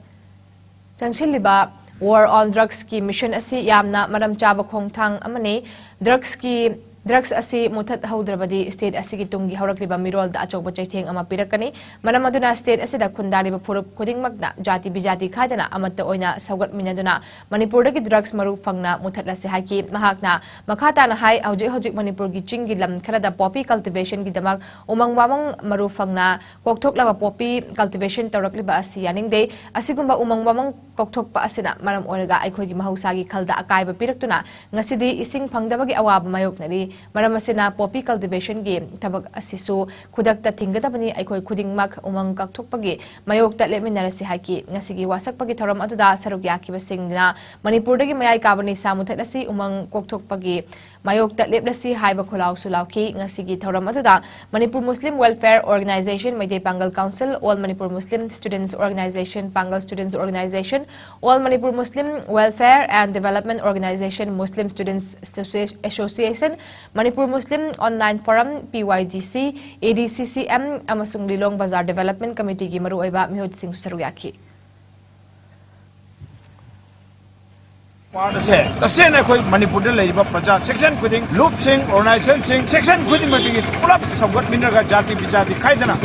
ꯆꯪꯁꯤꯜꯂꯤꯕ ꯋꯥꯔ ꯑꯣꯟ ꯗ꯭ꯔꯒꯁꯀꯤ ꯃꯤꯁꯟ ꯑꯁꯤ ꯌꯥꯝꯅ ꯃꯔꯝ ꯆꯥꯕ ꯈꯣꯡꯊꯥꯡ ꯑꯃꯅꯤ꯫ ꯗ꯭ꯔꯒꯁꯀꯤ, ꯗ꯭ꯔꯒꯁ ꯑꯁꯤ ꯃꯨꯠꯊꯠꯍꯧꯗ꯭ꯔꯕꯗꯤ ꯁ꯭ꯇꯦꯠ ꯑꯁꯤꯒꯤ ꯇꯨꯡꯒꯤ ꯍꯧꯔꯛꯂꯤꯕ ꯃꯤꯔꯣꯜꯗ ꯑꯆꯧꯕ ꯆꯩꯊꯦꯡ ꯑꯃ ꯄꯤꯔꯛꯀꯅꯤ꯫ ꯃꯔꯝ ꯑꯗꯨꯅ ꯁ꯭ꯇꯦꯠ ꯑꯁꯤꯗ ꯈꯨꯟꯗꯥꯔꯤꯕ ꯐꯨꯔꯨꯞ ꯈꯨꯗꯤꯡꯃꯛꯅ ꯖꯥꯇꯤ ꯕꯤꯖꯥꯇꯤ ꯈꯥꯏꯗꯅ ꯑꯃꯠꯇ ꯑꯣꯏꯅ ꯁꯧꯒꯠꯃꯤꯟꯅꯗꯨꯅ ꯃꯅꯤꯄꯨꯔꯗꯒꯤ ꯗ꯭ꯔꯒꯁ ꯃꯔꯨ ꯐꯪꯅ ꯃꯨꯠꯊꯠꯂꯁꯤ ꯍꯥꯏꯈꯤ꯫ ꯃꯍꯥꯛꯅ ꯃꯈꯥ ꯇꯥꯅ ꯍꯥꯏ, ꯍꯧꯖꯤꯛ ꯍꯧꯖꯤꯛ ꯃꯅꯤꯄꯨꯔꯒꯤ ꯆꯤꯡꯒꯤ ꯂꯝ ꯈꯔꯗ ꯄꯣꯄꯤ ꯀꯜꯇꯤꯚꯦꯁꯟꯒꯤꯗꯃꯛ ꯎꯃꯪ ꯋꯥꯃꯪ ꯃꯔꯨ ꯐꯪꯅ ꯀꯣꯛꯊꯣꯛꯂꯒ ꯄꯣꯄꯤ ꯀꯜꯇꯤꯚꯦꯁꯟ ꯇꯧꯔꯛꯂꯤꯕ ꯑꯁꯤ ꯌꯥꯅꯤꯡꯗꯦ꯫ ꯑꯁꯤꯒꯨꯝꯕ ꯎꯃꯪ ꯋꯥꯃꯪ ꯀꯣꯛꯊꯣꯛꯄ ꯑꯁꯤꯅ ꯃꯔꯝ ꯑꯣꯏꯔꯒ ꯑꯩꯈꯣꯏꯒꯤ ꯃꯍꯧꯁꯥꯒꯤ ꯈꯜꯗ ꯑꯀꯥꯏꯕ ꯄꯤꯔꯛꯇꯨꯅ ꯉꯁꯤꯗꯤ ꯏꯁꯤꯡ ꯐꯪꯗꯕꯒꯤ ꯑꯋꯥꯕ ꯃꯥꯌꯣꯛꯅꯔꯤ꯫ ꯃꯔꯝ ꯑꯁꯤꯅ ꯄꯣꯄꯤ ꯀꯜꯇꯤꯚꯦꯁꯟꯒꯤ ꯊꯕꯛ ꯑꯁꯤꯁꯨ ꯈꯨꯗꯛꯇ ꯊꯤꯡꯒꯗꯕꯅꯤ꯫ ꯑꯩꯈꯣꯏ ꯈꯨꯗꯤꯡꯃꯛ ꯎꯃꯪ ꯀꯛꯊꯣꯛꯄꯒꯤ ꯃꯥꯌꯣꯛꯇ ꯂꯦꯞꯃꯤꯟꯅꯔꯁꯤ ꯍꯥꯏꯈꯤ꯫ ꯉꯁꯤꯒꯤ ꯋꯥꯁꯛꯄꯒꯤ ꯊꯧꯔꯝ ꯑꯗꯨꯗ ꯁꯔꯨꯛ ꯌꯥꯈꯤꯕꯁꯤꯡꯅ ꯃꯅꯤꯄꯨꯔꯗꯒꯤ ꯃꯌꯥꯏ ꯀꯥꯕ ꯅꯤꯁꯥ ꯃꯨꯊꯠꯂꯁꯤ, ꯎꯃꯪ ꯀꯣꯛꯊꯣꯛꯄꯒꯤ ꯃꯥꯌꯣꯛꯇ ꯂꯦꯞꯂꯁꯤ ꯍꯥꯏꯕ ꯈꯣꯜꯂꯥꯎꯁꯨ ꯂꯥꯎꯈꯤ꯫ ꯉꯁꯤꯒꯤ ꯊꯧꯔꯝ ꯑꯗꯨꯗ Manipur Muslim welfare organization, Meitei Pangal council, all Manipur Muslim students organization, Pangal students organization, all Manipur Muslim welfare and development organization, Muslim students association-, association, Manipur Muslim online forum, P Y G C, A ꯗꯤ ꯁꯤ ꯁꯤ ꯑꯦꯝ ꯑꯃꯁꯨꯡ ꯂꯤꯂꯣꯡ ꯕꯖꯥꯔ ꯗꯤꯚꯦꯂꯞꯃꯦꯟꯠ ꯀꯃꯤꯇꯤꯒꯤ ꯃꯔꯨꯑꯣꯏꯕ ꯃꯤꯍꯨꯠꯁꯤꯡꯁꯨ ꯁꯔꯨꯛ ꯌꯥꯈꯤ꯫ ꯋꯥꯔꯗ ꯑꯁꯦ ꯇꯁꯦꯡꯅ ꯑꯩꯈꯣꯏ ꯃꯅꯤꯄꯨꯔꯗ ꯂꯩꯔꯤꯕ ꯄ꯭ꯔꯖꯥ ꯁꯦꯛꯁꯟ ꯈꯨꯗꯤꯡ, ꯂꯨꯞꯁꯤꯡ, ꯑꯣꯔꯒꯅꯥꯏꯖꯦꯁꯟꯁꯤꯡ, ꯁꯦꯛꯁꯟ ꯈꯨꯗꯤꯡꯃꯛꯇꯒꯤ ꯄꯨꯂꯞ ꯁꯧꯒꯠꯃꯤꯟꯅꯔꯒ, ꯖꯥꯇꯤ ꯕꯤꯖꯥꯇꯤ ꯈꯥꯏꯗꯅ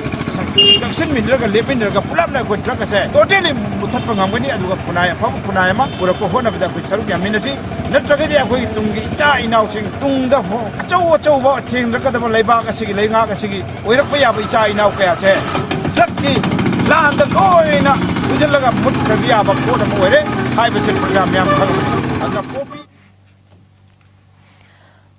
ꯆꯪꯁꯤꯟꯃꯤꯟꯅꯔꯒ, ꯂꯦꯞꯃꯤꯟꯅꯔꯒ ꯄꯨꯂꯞꯅ ꯑꯩꯈꯣꯏ ꯗ꯭ꯔꯒ ꯑꯁꯦ ꯇꯣꯇꯦꯂꯤ ꯃꯨꯊꯠꯄ ꯉꯝꯒꯅꯤ꯫ ꯑꯗꯨꯒ ꯈꯨꯟꯅꯥꯏ, ꯑꯐꯕ ꯈꯨꯟꯅꯥꯏ ꯑꯃ ꯄꯨꯔꯛꯄ ꯍꯣꯠꯅꯕꯗ ꯑꯩꯈꯣꯏ ꯁꯔꯨꯛ ꯌꯥꯃꯤꯟꯅꯁꯤ꯫ ꯅꯠꯇ꯭ꯔꯒꯗꯤ ꯑꯩꯈꯣꯏꯒꯤ ꯇꯨꯡꯒꯤ ꯏꯆꯥ ꯏꯅꯥꯎꯁꯤꯡ ꯇꯨꯡꯗ ꯍꯣ-, ꯑꯆꯧ ꯑꯆꯧꯕ ꯊꯦꯡꯅꯔꯛꯀꯗꯕ ꯂꯩꯕꯥꯛ ꯑꯁꯤꯒꯤ, ꯂꯩꯉꯥꯛ ꯑꯁꯤꯒꯤ ꯑꯣꯏꯔꯛꯄ ꯌꯥꯕ ꯏꯆꯥ ꯏꯅꯥꯎ ꯀꯌꯥꯁꯦ ꯗ꯭ꯔꯒꯀꯤ ꯂꯥꯟꯗ ꯂꯣꯏꯅ ꯍꯨꯖꯤꯜꯂꯒ ꯃꯨꯠꯈ꯭ꯔꯕ ꯌꯥꯕ ꯄꯣꯠ ꯑꯃ ꯑꯣꯏꯔꯦ ꯍꯥꯏꯕꯁꯦ ꯄ꯭ꯔꯖꯥ ꯃꯌꯥꯝ ꯈꯪꯕꯅꯤ꯫ ꯑꯗꯨꯅ ꯄꯣꯄꯤ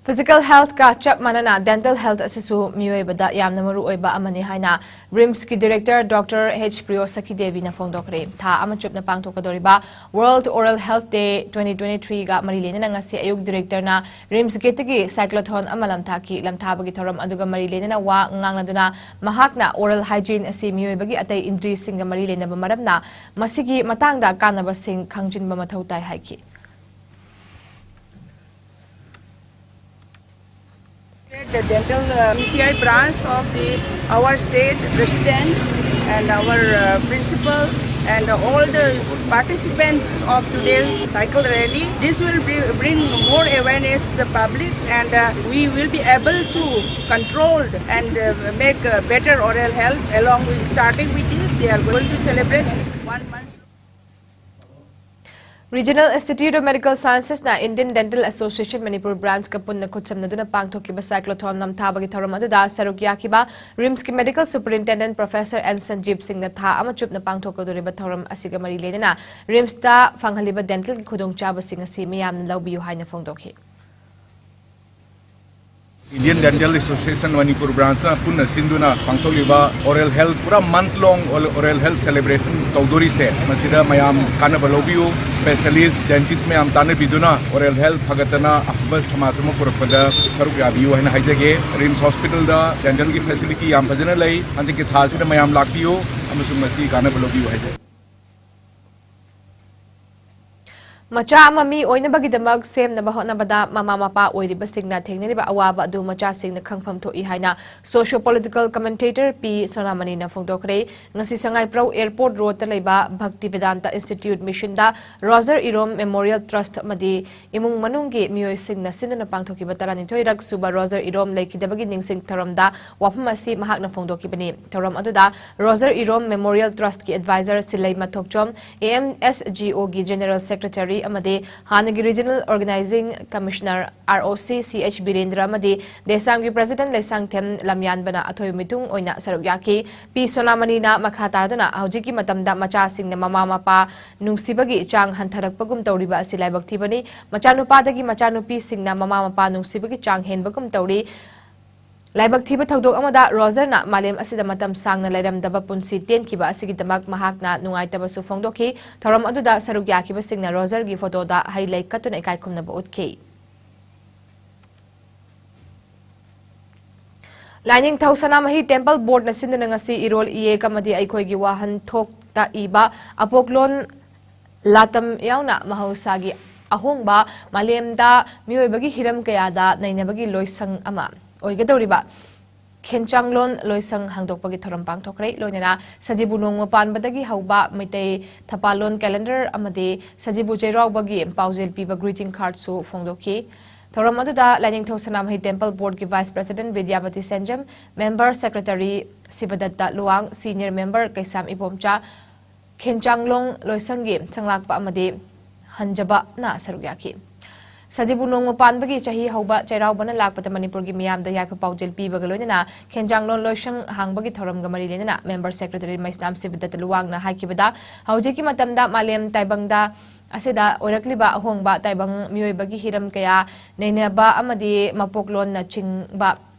Physical health ꯀ ꯆꯞ ꯃꯥꯟꯅꯅ dental health ꯑꯁꯤꯁꯨ ꯃꯤꯑꯣꯏꯕꯗ ꯌꯥꯝꯅ ꯃꯔꯨ ꯑꯣꯏꯕ ꯑꯃꯅꯤ ꯍꯥꯏꯅ ꯔꯤꯝꯁꯀꯤ ꯗꯤꯔꯦꯛꯇꯔ ꯗꯣꯛꯇꯔ ꯑꯩꯆ ꯄ꯭ꯔꯤꯌꯣ ꯁꯈꯤ ꯗꯦꯕꯤꯅ ꯐꯣꯡꯗꯣꯛꯈ꯭ꯔꯦ꯫ ꯊꯥ ꯑꯃ ꯆꯨꯞꯅ ꯄꯥꯡꯊꯣꯛꯀꯗꯧꯔꯤꯕ World Oral Health Day twenty twenty-three ꯒ ꯃꯔꯤ ꯂꯩꯅꯅ ꯉꯁꯤ ꯑꯌꯨꯛ ꯗꯤꯔꯦꯛꯇꯔꯅ ꯔꯤꯝꯁ ꯒꯦꯠꯇꯒꯤ cyclothon ꯑꯃ ꯂꯝꯊꯥꯈꯤ꯫ ꯂꯝꯊꯥꯕꯒꯤ ꯊꯧꯔꯝ ꯑꯗꯨꯒ ꯃꯔꯤ ꯂꯩꯅꯅ ꯋꯥ ꯉꯥꯡꯅꯗꯨꯅ ꯃꯍꯥꯛꯅ oral hygiene ꯑꯁꯤ ꯃꯤꯑꯣꯏꯕꯒꯤ ꯑꯇꯩ ꯏꯟꯗ꯭ꯔꯤꯁꯤꯡꯒ ꯃꯔꯤ ꯂꯩꯅꯕ ꯃꯔꯝꯅ ꯃꯁꯤꯒꯤ ꯃꯇꯥꯡꯗ ꯀꯥꯟꯅꯕꯁꯤꯡ ꯈꯪꯖꯤꯟꯕ ꯃꯊꯧ ꯇꯥꯏ ꯍꯥꯏꯈꯤ꯫ The dental, uh, P C I branch of the, our state president and our, uh, principal and all the participants of today's cycle rally. This will bri-, bring more awareness to the public, and, uh, we will be able to control and, uh, make, uh, better oral health. Along with, starting with this, they are going to celebrate one month. Regional Institute of Medical Sciences ꯅ Indian Dental Association Manipur Branch ꯀ ꯄꯨꯟꯅ ꯈꯨꯠꯁꯝꯅꯗꯨꯅ ꯄꯥꯡꯊꯣꯛꯈꯤꯕ cyclothon ꯅꯝꯊꯥꯕꯒꯤ ꯊꯧꯔꯝ ꯑꯗꯨꯗ ꯁꯔꯨꯛ ꯌꯥꯈꯤꯕ ꯔꯤꯝꯁꯀꯤ Medical Superintendent Professor N ꯁꯟꯖꯤꯕ ꯁꯤꯡꯅ ꯊꯥ ꯑꯃ ꯆꯨꯞꯅ ꯄꯥꯡꯊꯣꯛꯀꯗꯧꯔꯤꯕ ꯊꯧꯔꯝ ꯑꯁꯤꯒ ꯃꯔꯤ ꯂꯩꯅꯅ ꯔꯤꯝꯁꯇ ꯐꯪꯍꯜꯂꯤꯕ dentalꯒꯤ ꯈꯨꯗꯣꯡꯆꯥꯕꯁꯤꯡ ꯑꯁꯤ ꯃꯤꯌꯥꯝꯅ ꯂꯧꯕꯤꯌꯨ ꯍꯥꯏꯅ ꯐꯣꯡꯗꯣꯛꯈꯤ꯫ Indian Dental Association Manipur Branch ꯅ ꯄꯨꯟꯅ ꯁꯤꯟꯗꯨꯅ ꯄꯥꯡꯊꯣꯛꯂꯤꯕ oral health, ꯄꯨꯔꯥ month long oral health celebration ꯇꯧꯗꯣꯔꯤꯁꯦ, ꯃꯁꯤꯗ ꯃꯌꯥꯝ ꯀꯥꯟꯅꯕ ꯂꯧꯕꯤꯌꯨ꯫ Specialist, dentist ꯃꯌꯥꯝ ꯇꯥꯟꯅꯕꯤꯗꯨꯅ oral health ꯐꯒꯠꯇꯅ ꯑꯐꯕ ꯁꯃꯥꯖ ꯑꯃ ꯄꯨꯔꯛꯄꯗ ꯁꯔꯨꯛ ꯌꯥꯕꯤꯌꯨ ꯍꯥꯏꯅ ꯍꯥꯏꯖꯒꯦ꯫ ꯔꯤꯝꯁ ꯍꯣꯁꯄꯤꯇꯥꯜꯗ dentalꯒꯤ facility ꯌꯥꯝ ꯐꯖꯅ ꯂꯩ꯫ ꯍꯟꯗꯛꯀꯤ ꯊꯥ ꯑꯁꯤꯗ ꯃꯌꯥꯝ ꯂꯥꯛꯄꯤꯌꯨ ꯑꯃꯁꯨꯡ ꯃꯁꯤ ꯀꯥꯟꯅꯕ ꯂꯧꯕꯤꯌꯨ ꯍꯥꯏꯖꯒꯦ꯫ ꯃꯆꯥ ꯑꯃ ꯃꯤ ꯑꯣꯏꯅꯕꯒꯤꯗꯃꯛ ꯁꯦꯝꯅꯕ ꯍꯣꯠꯅꯕꯗ ꯃꯃꯥ ꯃꯄꯥ ꯑꯣꯏꯔꯤꯕꯁꯤꯡꯅ ꯊꯦꯡꯅꯔꯤꯕ ꯑꯋꯥꯕ ꯑꯗꯨ ꯃꯆꯥꯁꯤꯡꯅ ꯈꯪꯐꯝ ꯊꯣꯛꯏ ꯍꯥꯏꯅ socio political commentator ꯄꯤ ꯁꯣꯅꯥꯃꯅꯤꯅ ꯐꯣꯡꯗꯣꯛꯈ꯭ꯔꯦ꯫ ꯉꯁꯤ ꯁꯉꯥꯏꯄ꯭ꯔꯧ Airport Road ꯇ ꯂꯩꯕ ꯚꯛꯇꯤ ꯚꯦꯗꯥꯟꯇ Institute Mission ꯗ ꯔꯣꯖꯔ ꯏꯔꯣꯝ Memorial Trust ꯑꯃꯗꯤ ꯏꯃꯨꯡ ꯃꯅꯨꯡꯒꯤ ꯃꯤꯑꯣꯏꯁꯤꯡꯅ ꯁꯤꯟꯗꯨꯅ ꯄꯥꯡꯊꯣꯛꯈꯤꯕ ꯇꯔꯥꯅꯤꯊꯣꯏꯔꯛ ꯁꯨꯕ ꯔꯣꯖꯔ ꯏꯔꯣꯝ ꯂꯩꯈꯤꯗꯕꯒꯤ ꯅꯤꯡꯁꯤꯡ ꯊꯧꯔꯝꯗ ꯋꯥꯐꯝ ꯑꯁꯤ ꯃꯍꯥꯛꯅ ꯐꯣꯡꯗꯣꯛꯈꯤꯕꯅꯤ꯫ ꯊꯧꯔꯝ ꯑꯗꯨꯗ ꯔꯣꯖꯔ ꯏꯔꯣꯝ Memorial Trust ꯀꯤ advisor ꯁꯤꯂꯩꯃ ꯊꯣꯛꯆꯣꯝ, A M S G O ꯒꯤ General Secretary ꯑꯃꯗꯤ ꯍꯥꯟꯅꯒꯤ Regional Organizing Commissioner R O C ꯁꯤ ꯑꯩꯆ ꯕꯤꯔꯦꯟꯗ꯭ꯔ ꯑꯃꯗꯤ ꯗꯦꯁꯥꯝꯒꯤ President ꯂꯩꯁꯥꯡꯊꯦꯝ ꯂꯝꯌꯥꯟꯕꯅ ꯑꯊꯣꯏꯕ ꯃꯤꯊꯨꯡ ꯑꯣꯏꯅ ꯁꯔꯨꯛ ꯌꯥꯈꯤ꯫ ꯄꯤ ꯁꯣꯅꯥꯃꯅꯤꯅ ꯃꯈꯥ ꯇꯥꯗꯨꯅ ꯍꯧꯖꯤꯛꯀꯤ ꯃꯇꯝꯗ ꯃꯆꯥꯁꯤꯡꯅ ꯃꯃꯥ ꯃꯄꯥ ꯅꯨꯡꯁꯤꯕꯒꯤ ꯆꯥꯡ ꯍꯟꯊꯔꯛꯄꯒꯨꯝ ꯇꯧꯔꯤꯕ ꯑꯁꯤ ꯂꯥꯏꯕꯛ ꯊꯤꯕꯅꯤ꯫ ꯃꯆꯥꯅꯨꯄꯥꯗꯒꯤ ꯃꯆꯥꯅꯨꯄꯤꯁꯤꯡꯅ ꯃꯃꯥ ꯃꯄꯥ ꯅꯨꯡꯁꯤꯕꯒꯤ ꯆꯥꯡ ꯍꯦꯟꯕꯒꯨꯝ ꯇꯧꯔꯤ꯫ ꯂꯥꯏꯕꯛ ꯊꯤꯕ ꯊꯧꯗꯣꯛ ꯑꯃꯗ ꯔꯣꯖꯔꯅ ꯃꯥꯂꯦꯝ ꯑꯁꯤꯗ ꯃꯇꯝ ꯁꯥꯡꯅ ꯂꯩꯔꯝꯗꯕ ꯄꯨꯟꯁꯤ ꯇꯦꯟꯈꯤꯕ ꯑꯁꯤꯒꯤꯗꯃꯛ ꯃꯍꯥꯛꯅ ꯅꯨꯡꯉꯥꯏꯇꯕꯁꯨ ꯐꯣꯡꯗꯣꯛꯈꯤ꯫ ꯊꯧꯔꯝ ꯑꯗꯨꯗ ꯁꯔꯨꯛ ꯌꯥꯈꯤꯕꯁꯤꯡꯅ ꯔꯣꯖꯔꯒꯤ ꯐꯣꯇꯣꯗ ꯍꯩ ꯂꯩ ꯀꯠꯇꯨꯅ ꯏꯀꯥꯏ ꯈꯨꯝꯅꯕ ꯎꯠꯈꯤ꯫ ꯂꯥꯏꯅꯤꯡꯊꯧ ꯁꯅꯥꯃꯍꯤ Temple Board ꯅ ꯁꯤꯟꯗꯨꯅ ꯉꯁꯤ ꯏꯔꯣꯜ ꯏꯌꯦꯛ ꯑꯃꯗꯤ ꯑꯩꯈꯣꯏꯒꯤ ꯋꯥꯍꯟꯊꯣꯛꯇ ꯏꯕ ꯑꯄꯣꯛꯂꯣꯟ ꯂꯥꯇꯝ ꯌꯥꯎꯅ ꯃꯍꯧꯁꯥꯒꯤ ꯑꯍꯣꯡꯕ ꯃꯥꯂꯦꯝꯗ ꯃꯤꯑꯣꯏꯕꯒꯤ ꯍꯤꯔꯝ ꯀꯌꯥꯗ ꯅꯩꯅꯕꯒꯤ ꯂꯣꯏꯁꯪ ꯑꯃ ꯑꯣꯏꯒꯗꯧꯔꯤꯕ ꯈꯦꯟꯆꯥꯡꯂꯣꯟ ꯂꯣꯏꯁꯪ ꯍꯥꯡꯗꯣꯛꯄꯒꯤ ꯊꯧꯔꯝ ꯄꯥꯡꯊꯣꯛꯈ꯭ꯔꯦ꯫ ꯂꯣꯏꯅꯅ ꯁꯖꯤꯕꯨ ꯅꯣꯡꯃ ꯄꯥꯟꯕꯗꯒꯤ ꯍꯧꯕ ꯃꯩꯇꯩ ꯊꯄꯥꯂꯣꯟ calendar ꯑꯃꯗꯤ ꯁꯖꯤꯕꯨ ꯆꯩꯔꯥꯎꯕꯒꯤ ꯄꯥꯎꯖꯦꯜ ꯄꯤꯕ greeting card ꯁꯨ ꯐꯣꯡꯗꯣꯛꯈꯤ꯫ ꯊꯧꯔꯝ ꯑꯗꯨꯗ ꯂꯥꯏꯅꯤꯡꯊꯧ ꯁꯅꯥꯃꯍꯤ Temple Board ꯀꯤ Vice President ꯕꯤꯗ꯭ꯌꯥꯄꯇꯤ ꯁꯦꯟꯖꯝ, Member Secretary ꯁꯤꯕꯗꯠꯇ Luwang, Senior Member ꯀꯩꯁꯥꯝ ꯏꯕꯣꯝꯆꯥ, ꯈꯦꯟꯆꯥꯡꯂꯣꯡ ꯂꯣꯏꯁꯪꯒꯤ ꯁꯪꯂꯥꯛꯄ ꯑꯃꯗꯤ ꯍꯟꯖꯕꯅ ꯁꯔꯨꯛ ꯌꯥꯈꯤ꯫ ꯁꯖꯤꯕꯨ ꯅꯣꯡꯃ ꯄꯥꯟꯕꯒꯤ ꯆꯍꯤ ꯍꯧꯕ ꯆꯩꯔꯥꯎꯕꯅ ꯂꯥꯛꯄꯗ ꯃꯅꯤꯄꯨꯔꯒꯤ ꯃꯤꯌꯥꯝꯗ ꯌꯥꯏꯐ ꯄꯥꯎꯖꯦꯜ ꯄꯤꯕꯒ ꯂꯣꯏꯅꯅ ꯈꯦꯟꯖꯥꯡꯂꯣꯟ ꯂꯣꯏꯁꯪ ꯍꯥꯡꯕꯒꯤ ꯊꯧꯔꯝꯒ ꯃꯔꯤ ꯂꯩꯅꯅ Member Secretary ꯃꯩꯁꯅꯥꯝ ꯁꯤꯕꯗꯠꯇ ꯂꯨꯋꯥꯡꯅ ꯍꯥꯏꯈꯤꯕꯗ, ꯍꯧꯖꯤꯛꯀꯤ ꯃꯇꯝꯗ ꯃꯥꯂꯦꯝ ꯇꯥꯏꯕꯪꯗ ꯑꯁꯤꯗ ꯑꯣꯏꯔꯛꯂꯤꯕ ꯑꯍꯣꯡꯕ ꯇꯥꯏꯕꯪ ꯃꯤꯑꯣꯏꯕꯒꯤ ꯍꯤꯔꯝ ꯀꯌꯥ ꯅꯩꯅꯕ ꯑꯃꯗꯤ ꯃꯄꯣꯛꯂꯣꯟꯅꯆꯤꯡꯕ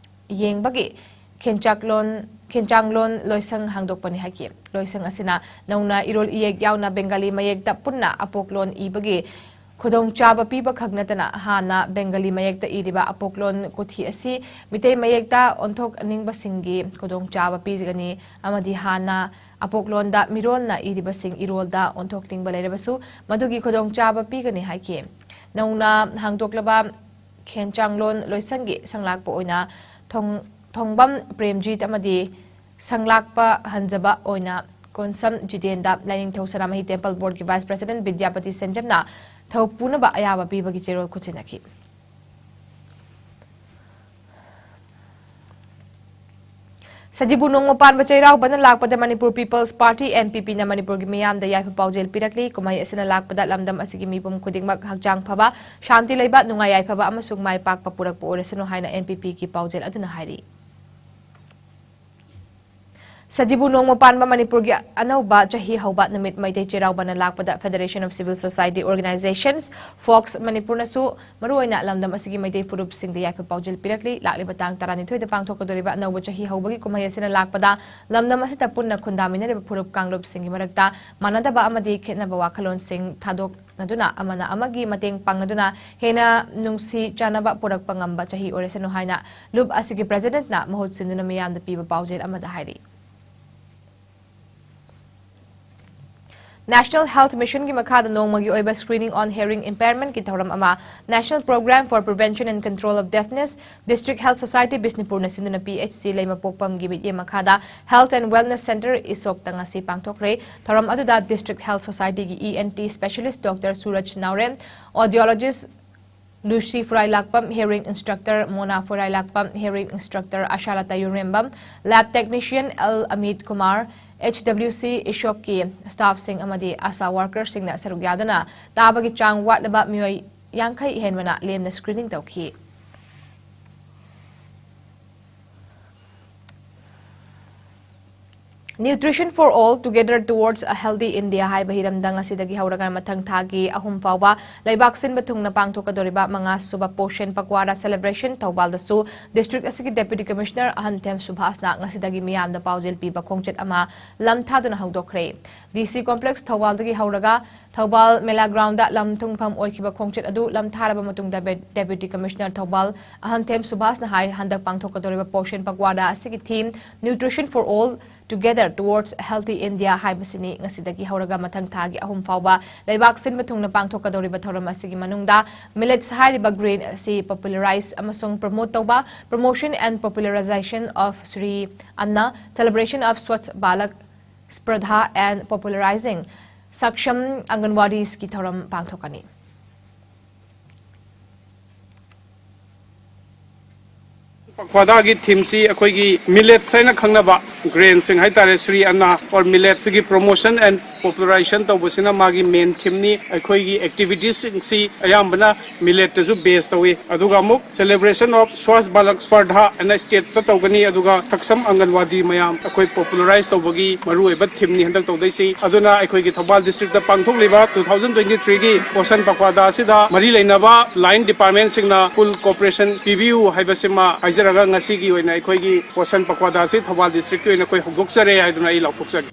ꯌꯦꯡꯕꯒꯤ ꯈꯦꯟꯆꯥꯛꯂꯣꯟ, ꯈꯦꯟꯆꯥꯡꯂꯣꯟ ꯂꯣꯏꯁꯪ ꯍꯥꯡꯗꯣꯛꯄꯅꯤ ꯍꯥꯏꯈꯤ꯫ ꯂꯣꯏꯁꯪ ꯑꯁꯤꯅ ꯅꯧꯅ ꯏꯔꯣꯜ ꯏꯌꯦꯛ ꯌꯥꯎꯅ ꯕꯦꯡꯒꯥꯂꯤ ꯃꯌꯦꯛꯇ ꯄꯨꯟꯅ ꯑꯄꯣꯛꯂꯣꯟ ꯏꯕꯒꯤ ꯈꯨꯗꯣꯡꯆꯥꯕ ꯄꯤꯕ ꯈꯛ ꯅꯠꯇꯅ ꯍꯥꯟꯅ ꯕꯦꯡꯒꯂꯤ ꯃꯌꯦꯛꯇ ꯏꯔꯤꯕ ꯑꯄꯣꯛꯂꯣꯟ ꯀꯨꯊꯤ ꯑꯁꯤ ꯃꯤꯇꯩ ꯃꯌꯦꯛꯇ ꯑꯣꯟꯊꯣꯛꯅꯤꯡꯕꯁꯤꯡꯒꯤ ꯈꯨꯗꯣꯡꯆꯥꯕ ꯄꯤꯒꯅꯤ ꯑꯃꯗꯤ ꯍꯥꯟꯅ ꯑꯄꯣꯛꯂꯣꯟꯗ ꯃꯤꯔꯣꯜꯅ ꯏꯔꯤꯕꯁꯤꯡ ꯏꯔꯣꯜꯗ ꯑꯣꯟꯊꯣꯛꯅꯤꯡꯕ ꯂꯩꯔꯕꯁꯨ ꯃꯗꯨꯒꯤ ꯈꯨꯗꯣꯡꯆꯥꯕ ꯄꯤꯒꯅꯤ ꯍꯥꯏꯈꯤ꯫ ꯅꯧꯅ ꯍꯥꯡꯗꯣꯛꯂꯕ ꯈꯦꯟꯆꯥꯡꯂꯣꯟ ꯂꯣꯏꯁꯪꯒꯤ ꯁꯪꯂꯥꯛꯄ ꯑꯣꯏꯅ ꯊꯣꯡ-, ꯊꯣꯡꯕꯝ ꯄ꯭ꯔꯦꯝꯖꯤꯠ ꯑꯃꯗꯤ ꯁꯪꯂꯥꯛꯄ ꯍꯟꯖꯕ ꯑꯣꯏꯅ ꯀꯣꯟꯁꯝ ꯖꯤꯇꯦꯟꯗ ꯂꯥꯏꯅꯤꯡꯊꯧ ꯁꯅꯥꯃꯍꯤ ꯇꯦꯝꯄꯜ ꯕꯣꯔꯗꯀꯤ ꯚꯥꯏꯁ ꯄ꯭ꯔꯁꯤꯗꯦꯟꯠ ꯕꯤꯗ꯭ꯌꯥꯄꯇꯤ ꯁꯦꯟꯖꯝꯅ ꯊꯧ ꯄꯨꯅꯕ ꯑꯌꯥꯕ ꯄꯤꯕꯒꯤ ꯆꯦꯔꯣꯜ ꯈꯨꯠꯁꯤꯟꯅꯈꯤ꯫ ꯁꯖꯤꯕꯨ ꯅꯣꯡꯃ ꯄꯥꯟꯕ ꯆꯩꯔꯥꯎꯕꯅ ꯂꯥꯛꯄꯗ ꯃꯅꯤꯄꯨꯔ ꯄꯤꯄꯜꯁ ꯄꯥꯔꯇꯤ, NPP, ꯅ ꯃꯅꯤꯄꯨꯔꯒꯤ ꯃꯤꯌꯥꯝꯗ ꯌꯥꯏꯐ ꯄꯥꯎꯖꯦꯜ ꯄꯤꯔꯛꯂꯤ꯫ ꯀꯨꯝꯍꯩ ꯑꯁꯤꯅ ꯂꯥꯛꯄꯗ ꯂꯝꯗꯝ ꯑꯁꯤꯒꯤ ꯃꯤꯄꯨꯝ ꯈꯨꯗꯤꯡꯃꯛ ꯍꯛꯆꯥꯡ ꯐꯕ, ꯁꯥꯟꯇꯤ ꯂꯩꯕ, ꯅꯨꯡꯉꯥꯏ ꯌꯥꯏꯐꯕ ꯑꯃꯁꯨꯡ ꯃꯥꯏ ꯄꯥꯛꯄ ꯄꯨꯔꯛꯄ ꯑꯣꯏꯔꯁꯅꯨ ꯍꯥꯏꯅ NPP ꯒꯤ ꯄꯥꯎꯖꯦꯜ ꯑꯗꯨꯅ ꯍꯥꯏꯔꯤ꯫ ꯁꯖꯤꯕꯨ ꯅꯣꯡꯃ ꯄꯥꯟꯕ ꯃꯅꯤꯄꯨꯔꯒꯤ ꯑꯅꯧꯕ ꯆꯍꯤ ꯍꯧꯕ ꯅꯨꯃꯤꯠ ꯃꯩꯇꯩ ꯆꯩꯔꯥꯎꯕꯅ ꯂꯥꯛꯄꯗ Federation of Civil Society Organizations, ꯐꯣꯛꯁ, ꯃꯅꯤꯄꯨꯔꯅꯁꯨ ꯃꯔꯨꯑꯣꯏꯅ ꯂꯝꯗꯝ ꯑꯁꯤꯒꯤ ꯃꯩꯇꯩ ꯐꯨꯔꯨꯞꯁꯤꯡꯗ ꯌꯥꯏꯐ ꯄꯥꯎꯖꯦꯜ ꯄꯤꯔꯛꯂꯤ꯫ ꯂꯥꯛꯂꯤꯕ ꯇꯥꯡ ꯇꯔꯥꯅꯤꯊꯣꯏꯗ ꯄꯥꯡꯊꯣꯛꯀꯗꯧꯔꯤꯕ ꯑꯅꯧꯕ ꯆꯍꯤ ꯍꯧꯕꯒꯤ ꯀꯨꯝꯍꯩ ꯑꯁꯤꯅ ꯂꯥꯛꯄꯗ ꯂꯝꯗꯝ ꯑꯁꯤꯗ ꯄꯨꯟꯅ ꯈꯨꯟꯗꯥꯃꯤꯟꯅꯔꯤꯕ ꯐꯨꯔꯨꯞ ꯀꯥꯡꯂꯨꯞꯁꯤꯡꯒꯤ ꯃꯔꯛꯇ ꯃꯥꯟꯅꯗꯕ ꯑꯃꯗꯤ ꯈꯦꯠꯅꯕ ꯋꯥꯈꯜꯂꯣꯟꯁꯤꯡ ꯊꯥꯗꯣꯛꯅꯗꯨꯅ ꯑꯃꯅ ꯑꯃꯒꯤ ꯃꯇꯦꯡ ꯄꯥꯡꯅꯗꯨꯅ ꯍꯦꯟꯅ ꯅꯨꯡꯁꯤ ꯆꯥꯟꯅꯕ ꯄꯨꯔꯛꯄ ꯉꯝꯕ ꯆꯍꯤ ꯑꯣꯏꯔꯁꯅꯨ ꯍꯥꯏꯅ ꯂꯨꯞ ꯑꯁꯤꯒꯤ ꯄ꯭ꯔꯦꯁꯤꯗꯦꯟꯠꯅ ꯃꯍꯨꯠ ꯁꯤꯟꯗꯨꯅ ꯃꯤꯌꯥꯝꯗ ꯄꯤꯕ ꯄꯥꯎꯖꯦꯜ ꯑꯃꯗ ꯍꯥꯏꯔꯤ꯫ National Health Mission ꯒꯤ ꯃꯈꯥꯗ ꯅꯣꯡꯃꯒꯤ ꯑꯣꯏꯕ Screening on Hearing Impairment ꯀꯤ ꯊꯧꯔꯝ ꯑꯃ National Program for Prevention and Control of Deafness, District Health Society ꯕꯤꯁꯅꯨꯄꯨꯔꯅ ꯁꯤꯟꯗꯨꯅ PHC ꯂꯩꯃꯄꯣꯛꯄꯝꯒꯤ ꯃꯤꯠꯌꯦꯡ ꯃꯈꯥꯗ Health and Wellness Centre ꯏꯁꯣꯛꯇ ꯉꯁꯤ ꯄꯥꯡꯊꯣꯛꯈ꯭ꯔꯦ꯫ ꯊꯧꯔꯝ ꯑꯗꯨꯗ District Health Society ꯒꯤ ENT specialist Doctor Suraj Naorem, Audiologist Lucy Phurailatpam, hearing instructor Mona Phurailatpam, hearing instructor ꯑꯁꯥꯂꯇꯥ Yumrembam, lab technician L Amit Kumar, HWC ꯏꯁꯣꯛꯀꯤ staff ꯁꯤꯡ ꯑꯃꯗꯤ ASHA worker ꯁꯤꯡꯅ ꯁꯔꯨꯛ ꯌꯥꯗꯨꯅ ꯇꯥꯕꯒꯤ ꯆꯥꯡ ꯋꯥꯠꯂꯕ ꯃꯤꯑꯣꯏ ꯌꯥꯡꯈꯩ ꯍꯦꯟꯕꯅ ꯂꯦꯝꯅ screening ꯇꯧꯈꯤ꯫ Nutrition for All, Together Towards a Healthy India ꯍꯥꯏꯕ ꯍꯤꯔꯝꯗ ꯉꯁꯤꯗꯒꯤ ꯍꯧꯔꯒ ꯃꯊꯪ ꯊꯥꯒꯤ ꯑꯍꯨꯝ ꯐꯥꯎꯕ ꯂꯩꯕꯥꯛ ꯁꯤꯟꯕ ꯊꯨꯡꯅ ꯄꯥꯡꯊꯣꯛꯀꯗꯧꯔꯤꯕ ꯃꯉꯥ ꯁꯨꯕ ꯄꯣꯁꯟ ꯄꯛꯋꯥꯔꯥ ꯁꯦꯂꯦꯕ꯭ꯔꯦꯁꯟ ꯊꯧꯕꯥꯜꯗꯁꯨ ꯗꯤꯁꯇ꯭ꯔꯤꯛ ꯑꯁꯤꯒꯤ ꯗꯦꯄ꯭ꯌꯨꯇꯤ ꯀꯃꯤꯁꯅꯔ ꯑꯍꯟꯊꯦꯝ ꯁꯨꯚꯥꯁꯅ ꯉꯁꯤꯗꯒꯤ ꯃꯤꯌꯥꯝꯗ ꯄꯥꯎꯖꯦꯜ ꯄꯤꯕ ꯈꯣꯡꯆꯠ ꯑꯃ ꯂꯝꯊꯥꯗꯨꯅ ꯍꯧꯗꯣꯛꯈ꯭ꯔꯦ꯫ ꯗꯤ ꯁꯤ ꯀꯣꯝꯄ꯭ꯂꯦꯛꯁ ꯊꯧꯕꯥꯜꯗꯒꯤ ꯍꯧꯔꯒ ꯊꯧꯕꯥꯜ ꯃꯦꯂꯥ ꯒ꯭ꯔꯥꯎꯟꯗ ꯂꯝ ꯊꯨꯡꯐꯝ ꯑꯣꯏꯈꯤꯕ ꯈꯣꯡꯆꯠ ꯑꯗꯨ ꯂꯝꯊꯥꯔꯕ ꯃꯇꯨꯡꯗ ꯕꯦ-, ꯗꯦꯄ꯭ꯌꯨꯇꯤ ꯀꯃꯤꯁꯅꯔ ꯊꯧꯕꯥꯜ ꯑꯍꯟꯊꯦꯝ ꯁꯨꯚꯥꯁꯅ ꯍꯥꯏ, ꯍꯟꯗꯛ ꯄꯥꯡꯊꯣꯛꯀꯗꯧꯔꯤꯕ ꯄꯣꯁꯟ ꯄꯛꯋꯥꯔꯥ ꯑꯁꯤꯒꯤ ꯊꯤꯝ Nutrition for All, Together Towards a Healthy India ꯍꯥꯏꯕꯁꯤꯅꯤ꯫ ꯉꯁꯤꯗꯒꯤ ꯍꯧꯔꯒ ꯃꯊꯪ ꯊꯥꯒꯤ ꯑꯍꯨꯝ ꯐꯥꯎꯕ ꯂꯩꯕꯥꯛ ꯁꯤꯟꯕ ꯊꯨꯡꯅ ꯄꯥꯡꯊꯣꯛꯀꯗꯧꯔꯤꯕ ꯊꯧꯔꯝ ꯑꯁꯤꯒꯤ ꯃꯅꯨꯡꯗ ꯃꯤꯂꯦꯠꯁ ꯍꯥꯏꯔꯤꯕ ꯒ꯭ꯔꯦꯟ ꯑꯁꯤ ꯄꯣꯄꯨꯂꯔꯥꯏꯖ ꯑꯃꯁꯨꯡ ꯄ꯭ꯔꯃꯣꯠ ꯇꯧꯕ, Promotion and Popularization of Shri Anna, Celebration of Swachh Balak Spardha and Popularizing Saksham Anganwadisꯀꯤ ꯊꯧꯔꯝ ꯄꯥꯡꯊꯣꯛꯀꯅꯤ꯫ ꯄꯛꯋꯥꯗꯥꯒꯤ ꯊꯤꯝꯁꯤ ꯑꯩꯈꯣꯏꯒꯤ ꯃꯤꯂꯦꯠꯁ ꯍꯥꯏꯅ ꯈꯪꯅꯕ ꯒ꯭ꯔꯦꯟꯁꯤꯡ ꯍꯥꯏꯇꯥꯔꯦ, ꯁ꯭ꯔꯤ ꯑꯟꯅ ꯑꯣꯔ ꯃꯤꯂꯦꯠꯁꯤꯒꯤ ꯄ꯭ꯔꯣꯃꯣꯁꯟ ꯑꯦꯟ ꯄꯣꯄꯨꯂꯔꯥꯏꯖꯦꯁꯟ ꯇꯧꯕꯁꯤꯅ ꯃꯥꯒꯤ ꯃꯦꯟ ꯊꯤꯝꯅꯤ꯫ ꯑꯩꯈꯣꯏꯒꯤ ꯑꯦꯛꯇꯤꯚꯤꯇꯤꯁꯁꯤꯡꯁꯤ ꯑꯌꯥꯝꯕꯅ ꯃꯤꯂꯦꯠꯇꯁꯨ ꯕꯦꯁ ꯇꯧꯏ꯫ ꯑꯗꯨꯒ ꯑꯃꯨꯛ Celebration of Swachh Balak Spardha ꯑꯅ ꯁ꯭ꯇꯦꯠꯇ ꯇꯧꯒꯅꯤ꯫ ꯑꯗꯨꯒ ꯁꯛꯁꯝ ꯑꯪꯒꯟꯋꯥꯗꯤ ꯃꯌꯥꯝ ꯑꯩꯈꯣꯏ ꯄꯣꯄꯨꯂꯔꯥꯏꯖ ꯇꯧꯕꯒꯤ ꯃꯔꯨꯑꯣꯏꯕ ꯊꯤꯝꯅꯤ ꯍꯟꯗꯛ ꯇꯧꯗꯣꯏꯁꯤ꯫ ꯑꯗꯨꯅ ꯑꯩꯈꯣꯏꯒꯤ ꯊꯧꯕꯥꯜ ꯗꯤꯁꯇ꯭ꯔꯤꯛꯇ ꯄꯥꯡꯊꯣꯛꯂꯤꯕ two thousand twenty threeꯒꯤ ꯄꯣꯁꯟ ꯄꯛꯋꯥꯗꯥ ꯑꯁꯤꯗ ꯃꯔꯤ ꯂꯩꯅꯕ ꯂꯥꯏꯟ ꯗꯤꯄꯥꯔꯠꯃꯦꯟꯁꯤꯡꯅ ꯐꯨꯜ ꯀꯣꯑꯣꯄꯔꯦꯁꯟ ꯄꯤꯕꯤꯌꯨ ꯍꯥꯏꯕꯁꯤꯃ ꯍꯥꯏꯖꯔꯒ ꯉꯁꯤꯒꯤ ꯑꯣꯏꯅ ꯑꯩꯈꯣꯏꯒꯤ ꯄꯣꯁꯟ ꯄꯛꯋꯥꯗꯥ ꯑꯁꯤ ꯊꯧꯕꯥꯜ ꯗꯤꯁꯇ꯭ꯔꯤꯛꯀꯤ ꯑꯣꯏꯅ ꯑꯩꯈꯣꯏ ꯍꯧꯗꯣꯛꯆꯔꯦ ꯍꯥꯏꯗꯨꯅ ꯑꯩ ꯂꯥꯎꯊꯣꯛꯆꯒꯦ꯫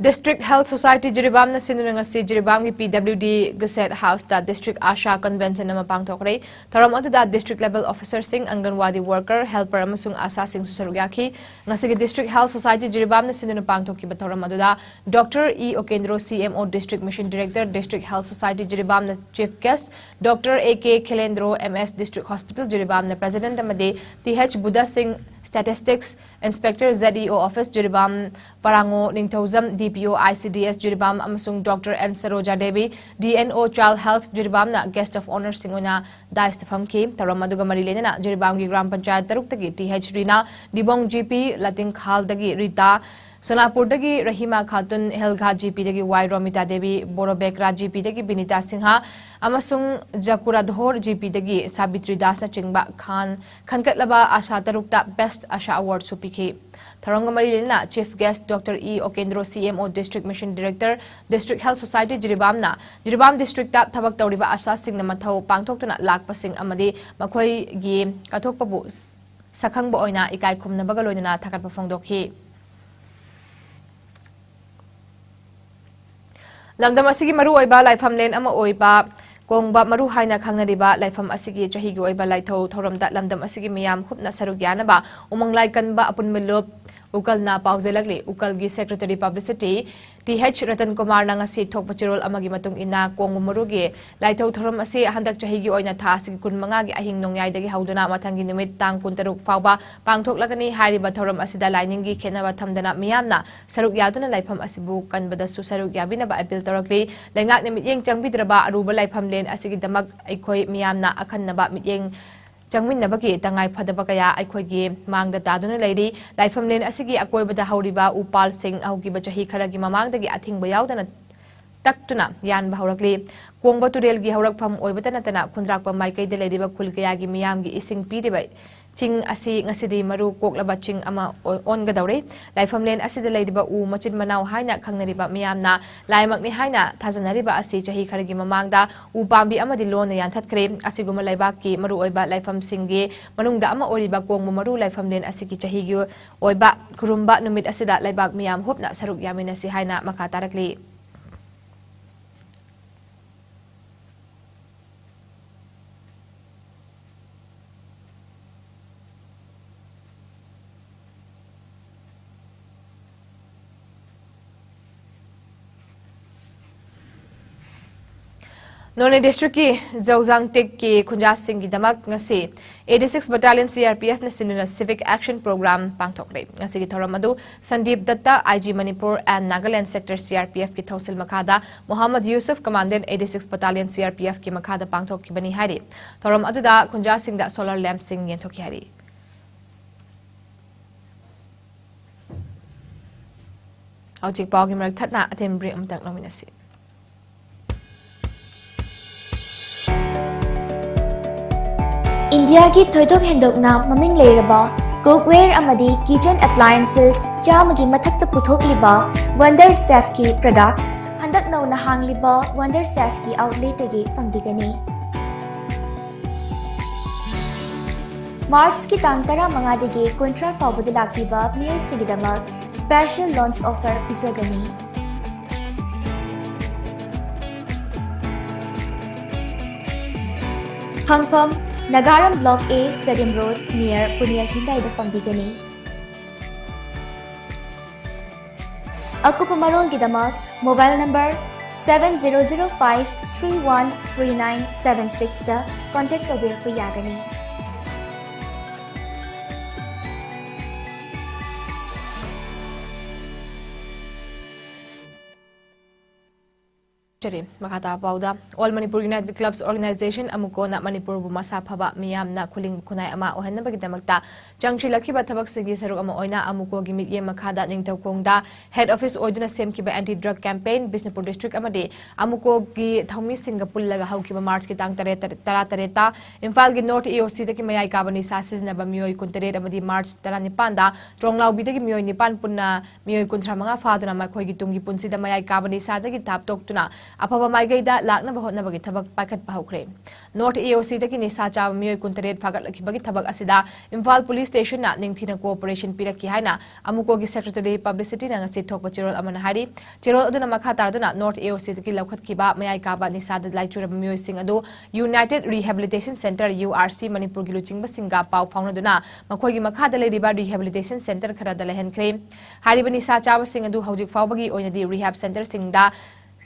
District Health Society ꯖꯤꯔꯤꯕꯥꯝꯅ ꯁꯤꯟꯗꯨꯅ ꯉꯁꯤ ꯖꯤꯔꯤꯕꯥꯝꯒꯤ P W D Guest Houseꯇ District ASHA Convention ꯑꯃ ꯄꯥꯡꯊꯣꯛꯈ꯭ꯔꯦ꯫ ꯊꯧꯔꯝ ꯑꯗꯨꯗ district level officerꯁꯤꯡ, ꯑꯪꯒꯟꯋꯥꯗꯤ worker, helper ꯑꯃꯁꯨꯡ ꯑꯥꯁꯥꯁꯤꯡꯁꯨ ꯁꯔꯨꯛ ꯌꯥꯈꯤ꯫ ꯉꯁꯤꯒꯤ District Health Society ꯖꯤꯔꯤꯕꯥꯝꯅ ꯁꯤꯟꯗꯨꯅ ꯄꯥꯡꯊꯣꯛꯈꯤꯕ ꯊꯧꯔꯝ ꯑꯗꯨꯗ Doctor E Okendro, C M O District Mission Director, District Health Society ꯖꯤꯔꯤꯕꯥꯝꯅ chief guest, Doctor A K Khelendro, M S District Hospital ꯖꯤꯔꯤꯕꯥꯝꯅ president ꯑꯃꯗꯤ T H ꯕꯨꯙ ꯁꯤꯡ, Statistics Inspector, Z E O Office Jiribam, ꯄꯔꯥꯉꯣ Ningthoujam, D P O I C D S Jiribam ꯑꯃꯁꯨꯡ Doctor N Saroja Devi, D N O Child Health ꯖꯤꯔꯤꯕꯥꯝꯅ guest of honourꯁꯤꯡ ꯑꯣꯏꯅ dais ꯐꯝꯈꯤ꯫ ꯊꯧꯔꯝ ꯑꯗꯨꯒ ꯃꯔꯤ ꯂꯩꯅꯅ ꯖꯤꯔꯤꯕꯥꯝꯒꯤ gram panchayat ꯇꯔꯨꯛꯇꯒꯤ T H ꯔꯤꯅꯥ, ꯗꯤꯕꯣꯡ G P ꯂꯥꯇꯤꯡꯈꯥꯜꯗꯒꯤ Rita, ꯁꯣꯂꯥꯄꯨꯔꯗꯒꯤ ꯔꯍꯤꯃꯥ ꯈꯥꯇꯨꯟ, ꯍꯦꯜꯒꯥ ꯖꯤꯄꯤꯗꯒꯤ ꯋꯥꯏ ꯔꯣꯃꯤꯇꯥ ꯗꯦꯕꯤ, ꯕꯣꯔꯣꯕꯦꯀ꯭ꯔꯥ ꯖꯤꯄꯤꯗꯒꯤ ꯕꯤꯅꯤꯇꯥ ꯁꯤꯡꯍ ꯑꯃꯁꯨꯡ ꯖꯀꯨꯔꯥꯙꯣꯔ ꯖꯤꯄꯤꯗꯒꯤ ꯁꯥꯕꯤꯇ꯭ꯔꯤ ꯗꯥꯁꯅꯆꯤꯡꯕ ꯈꯥꯟ ꯈꯟꯒꯠꯂꯕ ꯑꯁꯥ ꯇꯔꯨꯛꯇ Best ASHA Awardꯁꯨ ꯄꯤꯈꯤ꯫ ꯊꯧꯔꯝꯒ ꯃꯔꯤ ꯂꯩꯅꯅ Chief Guest Doctor E ꯑꯣꯀꯦꯟꯗ꯭ꯔꯣ, CMO District Mission Director, District Health Society ꯖꯤꯔꯤꯕꯥꯝꯅ Jiribam districtꯇ ꯊꯕꯛ ꯇꯧꯔꯤꯕ ꯑꯁꯥꯁꯤꯡꯅ ꯃꯊꯧ ꯄꯥꯡꯊꯣꯛꯇꯨꯅ ꯂꯥꯛꯄꯁꯤꯡ ꯑꯃꯗꯤ ꯃꯈꯣꯏꯒꯤ ꯀꯠꯊꯣꯛꯄꯕꯨ ꯁꯛꯈꯪꯕ ꯑꯣꯏꯅ ꯏꯀꯥꯏ ꯈꯨꯝꯅꯕꯒ ꯂꯣꯏꯅꯅ ꯊꯥꯒꯠꯄ ꯐꯣꯡꯗꯣꯛꯈꯤ꯫ ꯂꯝꯗꯝ ꯑꯁꯤꯒꯤ ꯃꯔꯨꯑꯣꯏꯕ ꯂꯥꯏꯐꯝꯂꯦꯟ ꯑꯃ ꯑꯣꯏꯕ ꯀꯣꯡꯕ ꯃꯔꯨ ꯍꯥꯏꯅ ꯈꯪꯅꯔꯤꯕ ꯂꯥꯏꯐꯝ ꯑꯁꯤꯒꯤ ꯆꯍꯤꯒꯤ ꯑꯣꯏꯕ ꯂꯥꯏꯊꯧ ꯊꯧꯔꯝꯗ ꯂꯝꯗꯝ ꯑꯁꯤꯒꯤ ꯃꯤꯌꯥꯝ ꯍꯨꯞꯅ ꯁꯔꯨꯛ ꯌꯥꯅꯕ ꯎꯃꯪ ꯂꯥꯏ ꯀꯟꯕ ꯑꯄꯨꯟꯕ ꯂꯨꯞ ꯎꯀꯜꯅ ꯄꯥꯎꯖꯦꯜꯂꯛꯂꯤ꯫ ꯎꯀꯜꯒꯤ Secretary Publicity T H Ratan ꯀꯨꯃꯥꯔꯅ ꯉꯁꯤ ꯊꯣꯛꯄ ꯆꯦꯔꯣꯜ ꯑꯃꯒꯤ ꯃꯇꯨꯡ ꯏꯟꯅ, ꯀꯣꯡꯕ ꯃꯔꯨꯒꯤ ꯂꯥꯏꯊꯧ ꯊꯧꯔꯝ ꯑꯁꯤ ꯍꯟꯗꯛ ꯆꯍꯤꯒꯤ ꯑꯣꯏꯅ ꯊꯥ ꯑꯁꯤꯒꯤ ꯀꯨꯟꯃꯉꯥꯒꯤ ꯑꯍꯤꯡ ꯅꯣꯡꯌꯥꯏꯗꯒꯤ ꯍꯧꯗꯨꯅ ꯃꯊꯪꯒꯤ ꯅꯨꯃꯤꯠ ꯇꯥꯡ ꯀꯨꯟꯇꯔꯨꯛ ꯐꯥꯎꯕ ꯄꯥꯡꯊꯣꯛꯂꯒꯅꯤ꯫ ꯍꯥꯏꯔꯤꯕ ꯊꯧꯔꯝ ꯑꯁꯤꯗ ꯂꯥꯏꯅꯤꯡꯒꯤ ꯈꯦꯠꯅꯕ ꯊꯝꯗꯅ ꯃꯤꯌꯥꯝꯅ ꯁꯔꯨꯛ ꯌꯥꯗꯨꯅ ꯂꯥꯏꯐꯝ ꯑꯁꯤꯕꯨ ꯀꯟꯕꯗꯁꯨ ꯁꯔꯨꯛ ꯌꯥꯕꯤꯅꯕ ꯑꯄꯤꯜ ꯇꯧꯔꯛꯂꯤ꯫ ꯂꯩꯉꯥꯛꯅ ꯃꯤꯠꯌꯦꯡ ꯆꯪꯕꯤꯗ꯭ꯔꯕ ꯑꯔꯨꯕ ꯂꯥꯏꯐꯝꯂꯦꯟ ꯑꯁꯤꯒꯤꯗꯃꯛ ꯑꯩꯈꯣꯏ ꯃꯤꯌꯥꯝꯅ ꯑꯈꯟꯅꯕ ꯃꯤꯠꯌꯦꯡ ꯆꯪꯃꯤꯟꯅꯕꯒꯤ ꯇꯉꯥꯏ ꯐꯗꯕ ꯀꯌꯥ ꯑꯩꯈꯣꯏꯒꯤ ꯃꯥꯡꯗ ꯇꯥꯗꯨꯅ ꯂꯩꯔꯤ꯫ ꯂꯥꯏꯐꯝꯂꯦꯟ ꯑꯁꯤꯒꯤ ꯑꯀꯣꯏꯕꯗ ꯍꯧꯔꯤꯕ ꯎꯄꯥꯜꯁꯤꯡ ꯍꯧꯈꯤꯕ ꯆꯍꯤ ꯈꯔꯒꯤ ꯃꯃꯥꯡꯗꯒꯤ ꯑꯊꯤꯡꯕ ꯌꯥꯎꯗꯅ ꯇꯛꯇꯨꯅ ꯌꯥꯟꯕ ꯍꯧꯔꯛꯂꯤ꯫ ꯀꯣꯡꯕ ꯇꯨꯔꯦꯜꯒꯤ ꯍꯧꯔꯛꯐꯝ ꯑꯣꯏꯕꯇ ꯅꯠꯇꯅ ꯈꯨꯟꯗ꯭ꯔꯥꯛꯄ ꯃꯥꯏꯀꯩꯗ ꯂꯩꯔꯤꯕ ꯈꯨꯜ ꯀꯌꯥꯒꯤ ꯃꯤꯌꯥꯝꯒꯤ ꯏꯁꯤꯡ ꯄꯤꯔꯤꯕ ꯆꯤꯡ ꯑꯁꯤ ꯉꯁꯤꯗꯤ ꯃꯔꯨ ꯀꯣꯛꯂꯕ ꯆꯤꯡ ꯑꯃ ꯑꯣ-, ꯑꯣꯟꯒꯗꯧꯔꯦ꯫ ꯂꯥꯏꯐꯝꯂꯦꯟ ꯑꯁꯤꯗ ꯂꯩꯔꯤꯕ ꯎ ꯃꯆꯤꯟ ꯃꯅꯥꯎ ꯍꯥꯏꯅ ꯈꯪꯅꯔꯤꯕ ꯃꯤꯌꯥꯝꯅ ꯂꯥꯏꯃꯛꯅꯤ ꯍꯥꯏꯅ ꯊꯥꯖꯅꯔꯤꯕ ꯑꯁꯤ ꯆꯍꯤ ꯈꯔꯒꯤ ꯃꯃꯥꯡꯗ ꯎ ꯄꯥꯝꯕꯤ ꯑꯃꯗꯤ ꯂꯣꯟꯅ ꯌꯥꯟꯊꯠꯈ꯭ꯔꯦ꯫ ꯑꯁꯤꯒꯨꯝꯕ ꯂꯩꯕꯥꯛꯀꯤ ꯃꯔꯨꯑꯣꯏꯕ ꯂꯥꯏꯐꯝꯁꯤꯡꯒꯤ ꯃꯅꯨꯡꯗ ꯑꯃ ꯑꯣꯏꯔꯤꯕ ꯀꯣꯡꯕ ꯃꯔꯨ ꯂꯥꯏꯐꯝꯂꯦꯟ ꯑꯁꯤꯒꯤ ꯆꯍꯤꯒꯤ ꯑꯣꯏꯕ ꯈꯨꯔꯨꯝꯕ ꯅꯨꯃꯤꯠ ꯑꯁꯤꯗ ꯂꯩꯕꯥꯛ ꯃꯤꯌꯥꯝ ꯍꯨꯞꯅ ꯁꯔꯨꯛ ꯌꯥꯃꯤꯟꯅꯁꯤ ꯍꯥꯏꯅ ꯃꯈꯥ ꯇꯥꯔꯛꯂꯤ꯫ ꯅꯣꯅꯦ districtꯀꯤ ꯖꯧꯖꯥꯡꯇꯦꯛꯀꯤ ꯈꯨꯟꯖꯥꯁꯤꯡꯒꯤꯗꯃꯛ ꯉꯁꯤ eighty-six Battalion CRPFꯅ ꯁꯤꯟꯗꯨꯅ Civic Action Program ꯄꯥꯡꯊꯣꯛꯂꯦ꯫ ꯉꯁꯤꯒꯤ ꯊꯧꯔꯝ ꯑꯗꯨ ꯁꯟꯗꯤꯞ ꯗꯠꯇ, IG Manipur and Nagaland Sector CRPFꯀꯤ ꯊꯧꯁꯤꯜ ꯃꯈꯥꯗ Mohammad Yusuf, Commandant eighty-six Battalion CRPFꯀꯤ ꯃꯈꯥꯗ ꯄꯥꯡꯊꯣꯛꯈꯤꯕꯅꯤ ꯍꯥꯏꯔꯤ꯫ ꯊꯧꯔꯝ ꯑꯗꯨꯗ ꯈꯨꯟꯖꯥꯁꯤꯡꯗ solar lampꯁꯤꯡ ꯌꯦꯟꯊꯣꯛꯈꯤ ꯍꯥꯏꯔꯤ꯫ ꯍꯧꯖꯤꯛ ꯄꯥꯎꯒꯤ ꯃꯔꯛ ꯊꯠꯅ ꯑꯇꯦꯟꯕ break ꯑꯃꯇꯪ ꯂꯧꯃꯤꯟꯅꯁꯤ꯫ ꯏꯟꯗꯤꯌꯥꯒꯤ ꯊꯣꯏꯗꯣꯛ ꯍꯦꯟꯗꯣꯛꯅ ꯃꯃꯤꯡ ꯂꯩꯔꯕ cookware ꯑꯃꯗꯤ kitchen appliances ꯆꯥꯝꯃꯒꯤ ꯃꯊꯛꯇ ꯄꯨꯊꯣꯛꯂꯤꯕ Wonder Chefꯀꯤ products ꯍꯟꯗꯛ ꯅꯧꯅ ꯍꯥꯡꯂꯤꯕ Wonder Chefꯀꯤ outletꯇꯒꯤ ꯐꯪꯕꯤꯒꯅꯤ꯫ ꯃꯥꯔꯆꯀꯤ ꯇꯥꯡ ꯇꯔꯥꯃꯉꯥꯗꯒꯤ ꯀꯨꯟꯊ꯭ꯔꯥ ꯐꯥꯎꯕꯗ ꯂꯥꯛꯄꯤꯕ ꯃꯤꯑꯣꯏꯁꯤꯡꯒꯤꯗꯃꯛ special launch offer ꯄꯤꯖꯒꯅꯤ꯫ ꯐꯪꯐꯝ, ꯅꯥꯒꯥꯔꯝ Block A, Stadium Road, near Punia ꯍ꯭ꯌꯨꯟꯗꯥꯏꯗ ꯐꯪꯕꯤꯒꯅꯤ꯫ ꯑꯀꯨꯞꯄ ꯃꯔꯣꯜꯒꯤꯗꯃꯛ mobile number seven zero zero five three one three nine seven sixꯇ contact ꯇꯧꯕꯤꯔꯛꯄ ꯌꯥꯒꯅꯤ꯫ ꯆꯔꯤ꯫ ꯃꯈꯥ ꯇꯥꯕ ꯄꯥꯎꯗ, All Manipur United Clubs Organization, ꯑꯃꯨꯀꯣꯅ ꯃꯅꯤꯄꯨꯔꯕꯨ ꯃꯁꯥ ꯐꯕ, ꯃꯤꯌꯥꯝꯅ ꯈꯨꯂꯤꯡ ꯈꯨꯟꯅꯥꯏ ꯑꯃ ꯑꯣꯏꯍꯟꯅꯕꯒꯤꯗꯃꯛꯇ ꯆꯪꯁꯤꯜꯂꯛꯈꯤꯕ ꯊꯕꯛꯁꯤꯡꯒꯤ ꯁꯔꯨꯛ ꯑꯃ ꯑꯣꯏꯅ ꯑꯃꯨꯀꯣꯒꯤ ꯃꯤꯠꯌꯦꯡ ꯃꯈꯥꯗ ꯅꯤꯡꯊꯧꯈꯣꯡꯗ head office ꯑꯣꯏꯗꯨꯅ ꯁꯦꯝꯈꯤꯕ anti drug campaign, Bishnupur district ꯑꯃꯗꯤ ꯑꯃꯨꯀꯣꯒꯤ ꯊꯧꯃꯤꯁꯤꯡꯒ ꯄꯨꯜꯂꯒ ꯍꯧꯈꯤꯕ ꯃꯥꯔꯆꯀꯤ ꯇꯥꯡ ꯇꯔꯦꯠ, ꯇꯔꯥꯇꯔꯦꯠꯇ ꯏꯝꯐꯥꯜꯒꯤ North A O Cꯗꯒꯤ ꯃꯌꯥꯏ ꯀꯥꯕ ꯅꯤꯁꯥ ꯁꯤꯖꯤꯟꯅꯕ ꯃꯤꯑꯣꯏ ꯀꯨꯟꯇꯔꯦꯠ ꯑꯃꯗꯤ ꯃꯥꯔꯆ ꯇꯔꯥꯅꯤꯄꯥꯟꯗ ꯇ꯭ꯔꯣꯡꯂꯥꯎꯕꯤꯗꯒꯤ ꯃꯤꯑꯣꯏ ꯅꯤꯄꯥꯟ ꯄꯨꯟꯅ ꯃꯤꯑꯣꯏ ꯀꯨꯟꯊ꯭ꯔꯥ ꯃꯉꯥ ꯐꯥꯗꯨꯅ ꯃꯈꯣꯏꯒꯤ ꯇꯨꯡꯒꯤ ꯄꯨꯟꯁꯤꯗ ꯃꯌꯥꯏ ꯀꯥꯕ ꯅꯤꯁꯥꯗꯒꯤ ꯊꯥꯞꯇꯣꯛꯇꯨꯅ ꯑꯐꯕ ꯃꯥꯏꯀꯩꯗ ꯂꯥꯛꯅꯕ ꯍꯣꯠꯅꯕꯒꯤ ꯊꯕꯛ ꯄꯥꯏꯈꯠꯄ ꯍꯧꯈ꯭ꯔꯦ꯫ North A O Cꯗꯒꯤ ꯅꯤꯁꯥ ꯆꯥꯕ ꯃꯤꯑꯣꯏ ꯀꯨꯟꯇꯔꯦꯠ ꯐꯥꯒꯠꯂꯛꯈꯤꯕꯒꯤ ꯊꯕꯛ ꯑꯁꯤꯗ ꯏꯝꯐꯥꯜ Police Stationꯅ ꯅꯤꯡꯊꯤꯅ cooperation ꯄꯤꯔꯛꯈꯤ ꯍꯥꯏꯅ ꯑꯃꯨꯀꯣꯒꯤ Secretary Publicityꯅ ꯉꯁꯤ ꯊꯣꯛꯄ ꯆꯦꯔꯣꯜ ꯑꯃꯅ ꯍꯥꯏꯔꯤ꯫ ꯆꯦꯔꯣꯜ ꯑꯗꯨꯅ ꯃꯈꯥ ꯇꯥꯗꯨꯅ North A O Cꯗꯒꯤ ꯂꯧꯈꯠꯈꯤꯕ ꯃꯌꯥꯏ ꯀꯥꯕ ꯅꯤꯁꯥꯗ ꯂꯥꯏꯆꯨꯔꯕ ꯃꯤꯑꯣꯏꯁꯤꯡ ꯑꯗꯨ United Rehabilitation Centre, U R C, ꯃꯅꯤꯄꯨꯔꯒꯤ ꯂꯨꯆꯤꯡꯕꯁꯤꯡꯒ ꯄꯥꯎ ꯐꯥꯎꯅꯗꯨꯅ ꯃꯈꯣꯏꯒꯤ ꯃꯈꯥꯗ ꯂꯩꯔꯤꯕ rehabilitation centre ꯈꯔꯗ ꯂꯩꯍꯟꯈ꯭ꯔꯦ꯫ ꯍꯥꯏꯔꯤꯕ ꯅꯤꯁꯥ ꯆꯥꯕꯁꯤꯡ ꯑꯗꯨ ꯍꯧꯖꯤꯛ ꯐꯥꯎꯕꯒꯤ ꯑꯣꯏꯅꯗꯤ rehab centreꯁꯤꯡꯗ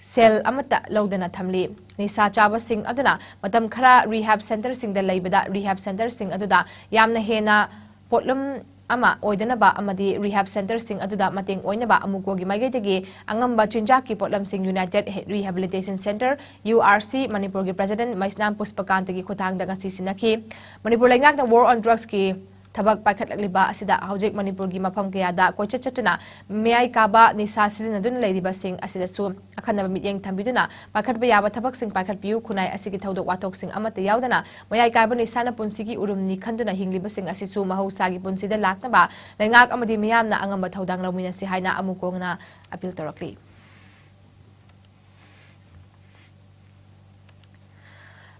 ꯁꯦꯜ ꯑꯃꯠꯇ ꯂꯧꯗꯅ ꯊꯝꯂꯤ꯫ ꯅꯤꯁꯥ ꯆꯥꯕꯁꯤꯡ ꯑꯗꯨꯅ ꯃꯇꯝ ꯈꯔ rehab centreꯁꯤꯡꯗ ꯂꯩꯕꯗ rehab centreꯁꯤꯡ ꯑꯗꯨꯗ ꯌꯥꯝꯅ ꯍꯦꯟꯅ ꯄꯣꯠꯂꯨꯝ ꯑꯃ ꯑꯣꯏꯗꯅꯕ ꯑꯃꯗꯤ rehab centreꯁꯤꯡ ꯑꯗꯨꯗ ꯃꯇꯦꯡ ꯑꯣꯏꯅꯕ ꯑꯃꯨꯀꯣꯒꯤ ꯃꯥꯏꯀꯩꯗꯒꯤ ꯑꯉꯝꯕ ꯆꯤꯟꯖꯥꯛꯀꯤ ꯄꯣꯠꯂꯝꯁꯤꯡ United Rehabilitation Centre, U R C, ꯃꯅꯤꯄꯨꯔꯒꯤ President ꯃꯩꯁꯅꯥꯝ ꯄꯨꯁꯄꯀꯥꯟꯇꯒꯤ ꯈꯨꯠꯊꯥꯡꯗ ꯉꯁꯤ ꯁꯤꯟꯅꯈꯤ꯫ ꯃꯅꯤꯄꯨꯔ ꯂꯩꯉꯥꯛꯅ War on Drugsꯀꯤ ꯊꯕꯛ ꯄꯥꯏꯈꯠꯂꯛꯂꯤꯕ ꯑꯁꯤꯗ ꯍꯧꯖꯤꯛ ꯃꯅꯤꯄꯨꯔꯒꯤ ꯃꯐꯝ ꯀꯌꯥꯗ ꯀꯣꯏꯆꯠ ꯆꯠꯇꯨꯅ ꯃꯌꯥꯏ ꯀꯥꯕ ꯅꯤꯁꯥ ꯁꯤꯖꯤꯟꯅꯗꯨꯅ ꯂꯩꯔꯤꯕꯁꯤꯡ ꯑꯁꯤꯗꯁꯨ ꯑꯈꯟꯅꯕ ꯃꯤꯠꯌꯦꯡ ꯊꯝꯕꯤꯗꯨꯅ ꯄꯥꯏꯈꯠꯄ ꯌꯥꯕ ꯊꯕꯛꯁꯤꯡ ꯄꯥꯏꯈꯠꯄꯤꯌꯨ, ꯈꯨꯟꯅꯥꯏ ꯑꯁꯤꯒꯤ ꯊꯧꯗꯣꯛ ꯋꯥꯊꯣꯛꯁꯤꯡ ꯑꯃꯠꯇ ꯌꯥꯎꯗꯅ ꯃꯌꯥꯏ ꯀꯥꯏꯕ ꯅꯤꯁꯥꯅ ꯄꯨꯟꯁꯤꯒꯤ ꯎꯔꯨꯝꯅꯤ ꯈꯟꯗꯨꯅ ꯍꯤꯡꯂꯤꯕꯁꯤꯡ ꯑꯁꯤꯁꯨ ꯃꯍꯧꯁꯥꯒꯤ ꯄꯨꯟꯁꯤꯗ ꯂꯥꯛꯅꯕ ꯂꯩꯉꯥꯛ ꯑꯃꯗꯤ ꯃꯤꯌꯥꯝꯅ ꯑꯉꯝꯕ ꯊꯧꯗꯥꯡ ꯂꯧꯃꯤꯟꯅꯁꯤ ꯍꯥꯏꯅ ꯑꯃꯨꯛ ꯍꯣꯡꯅ ꯑꯄꯤꯜ ꯇꯧꯔꯛꯂꯤ꯫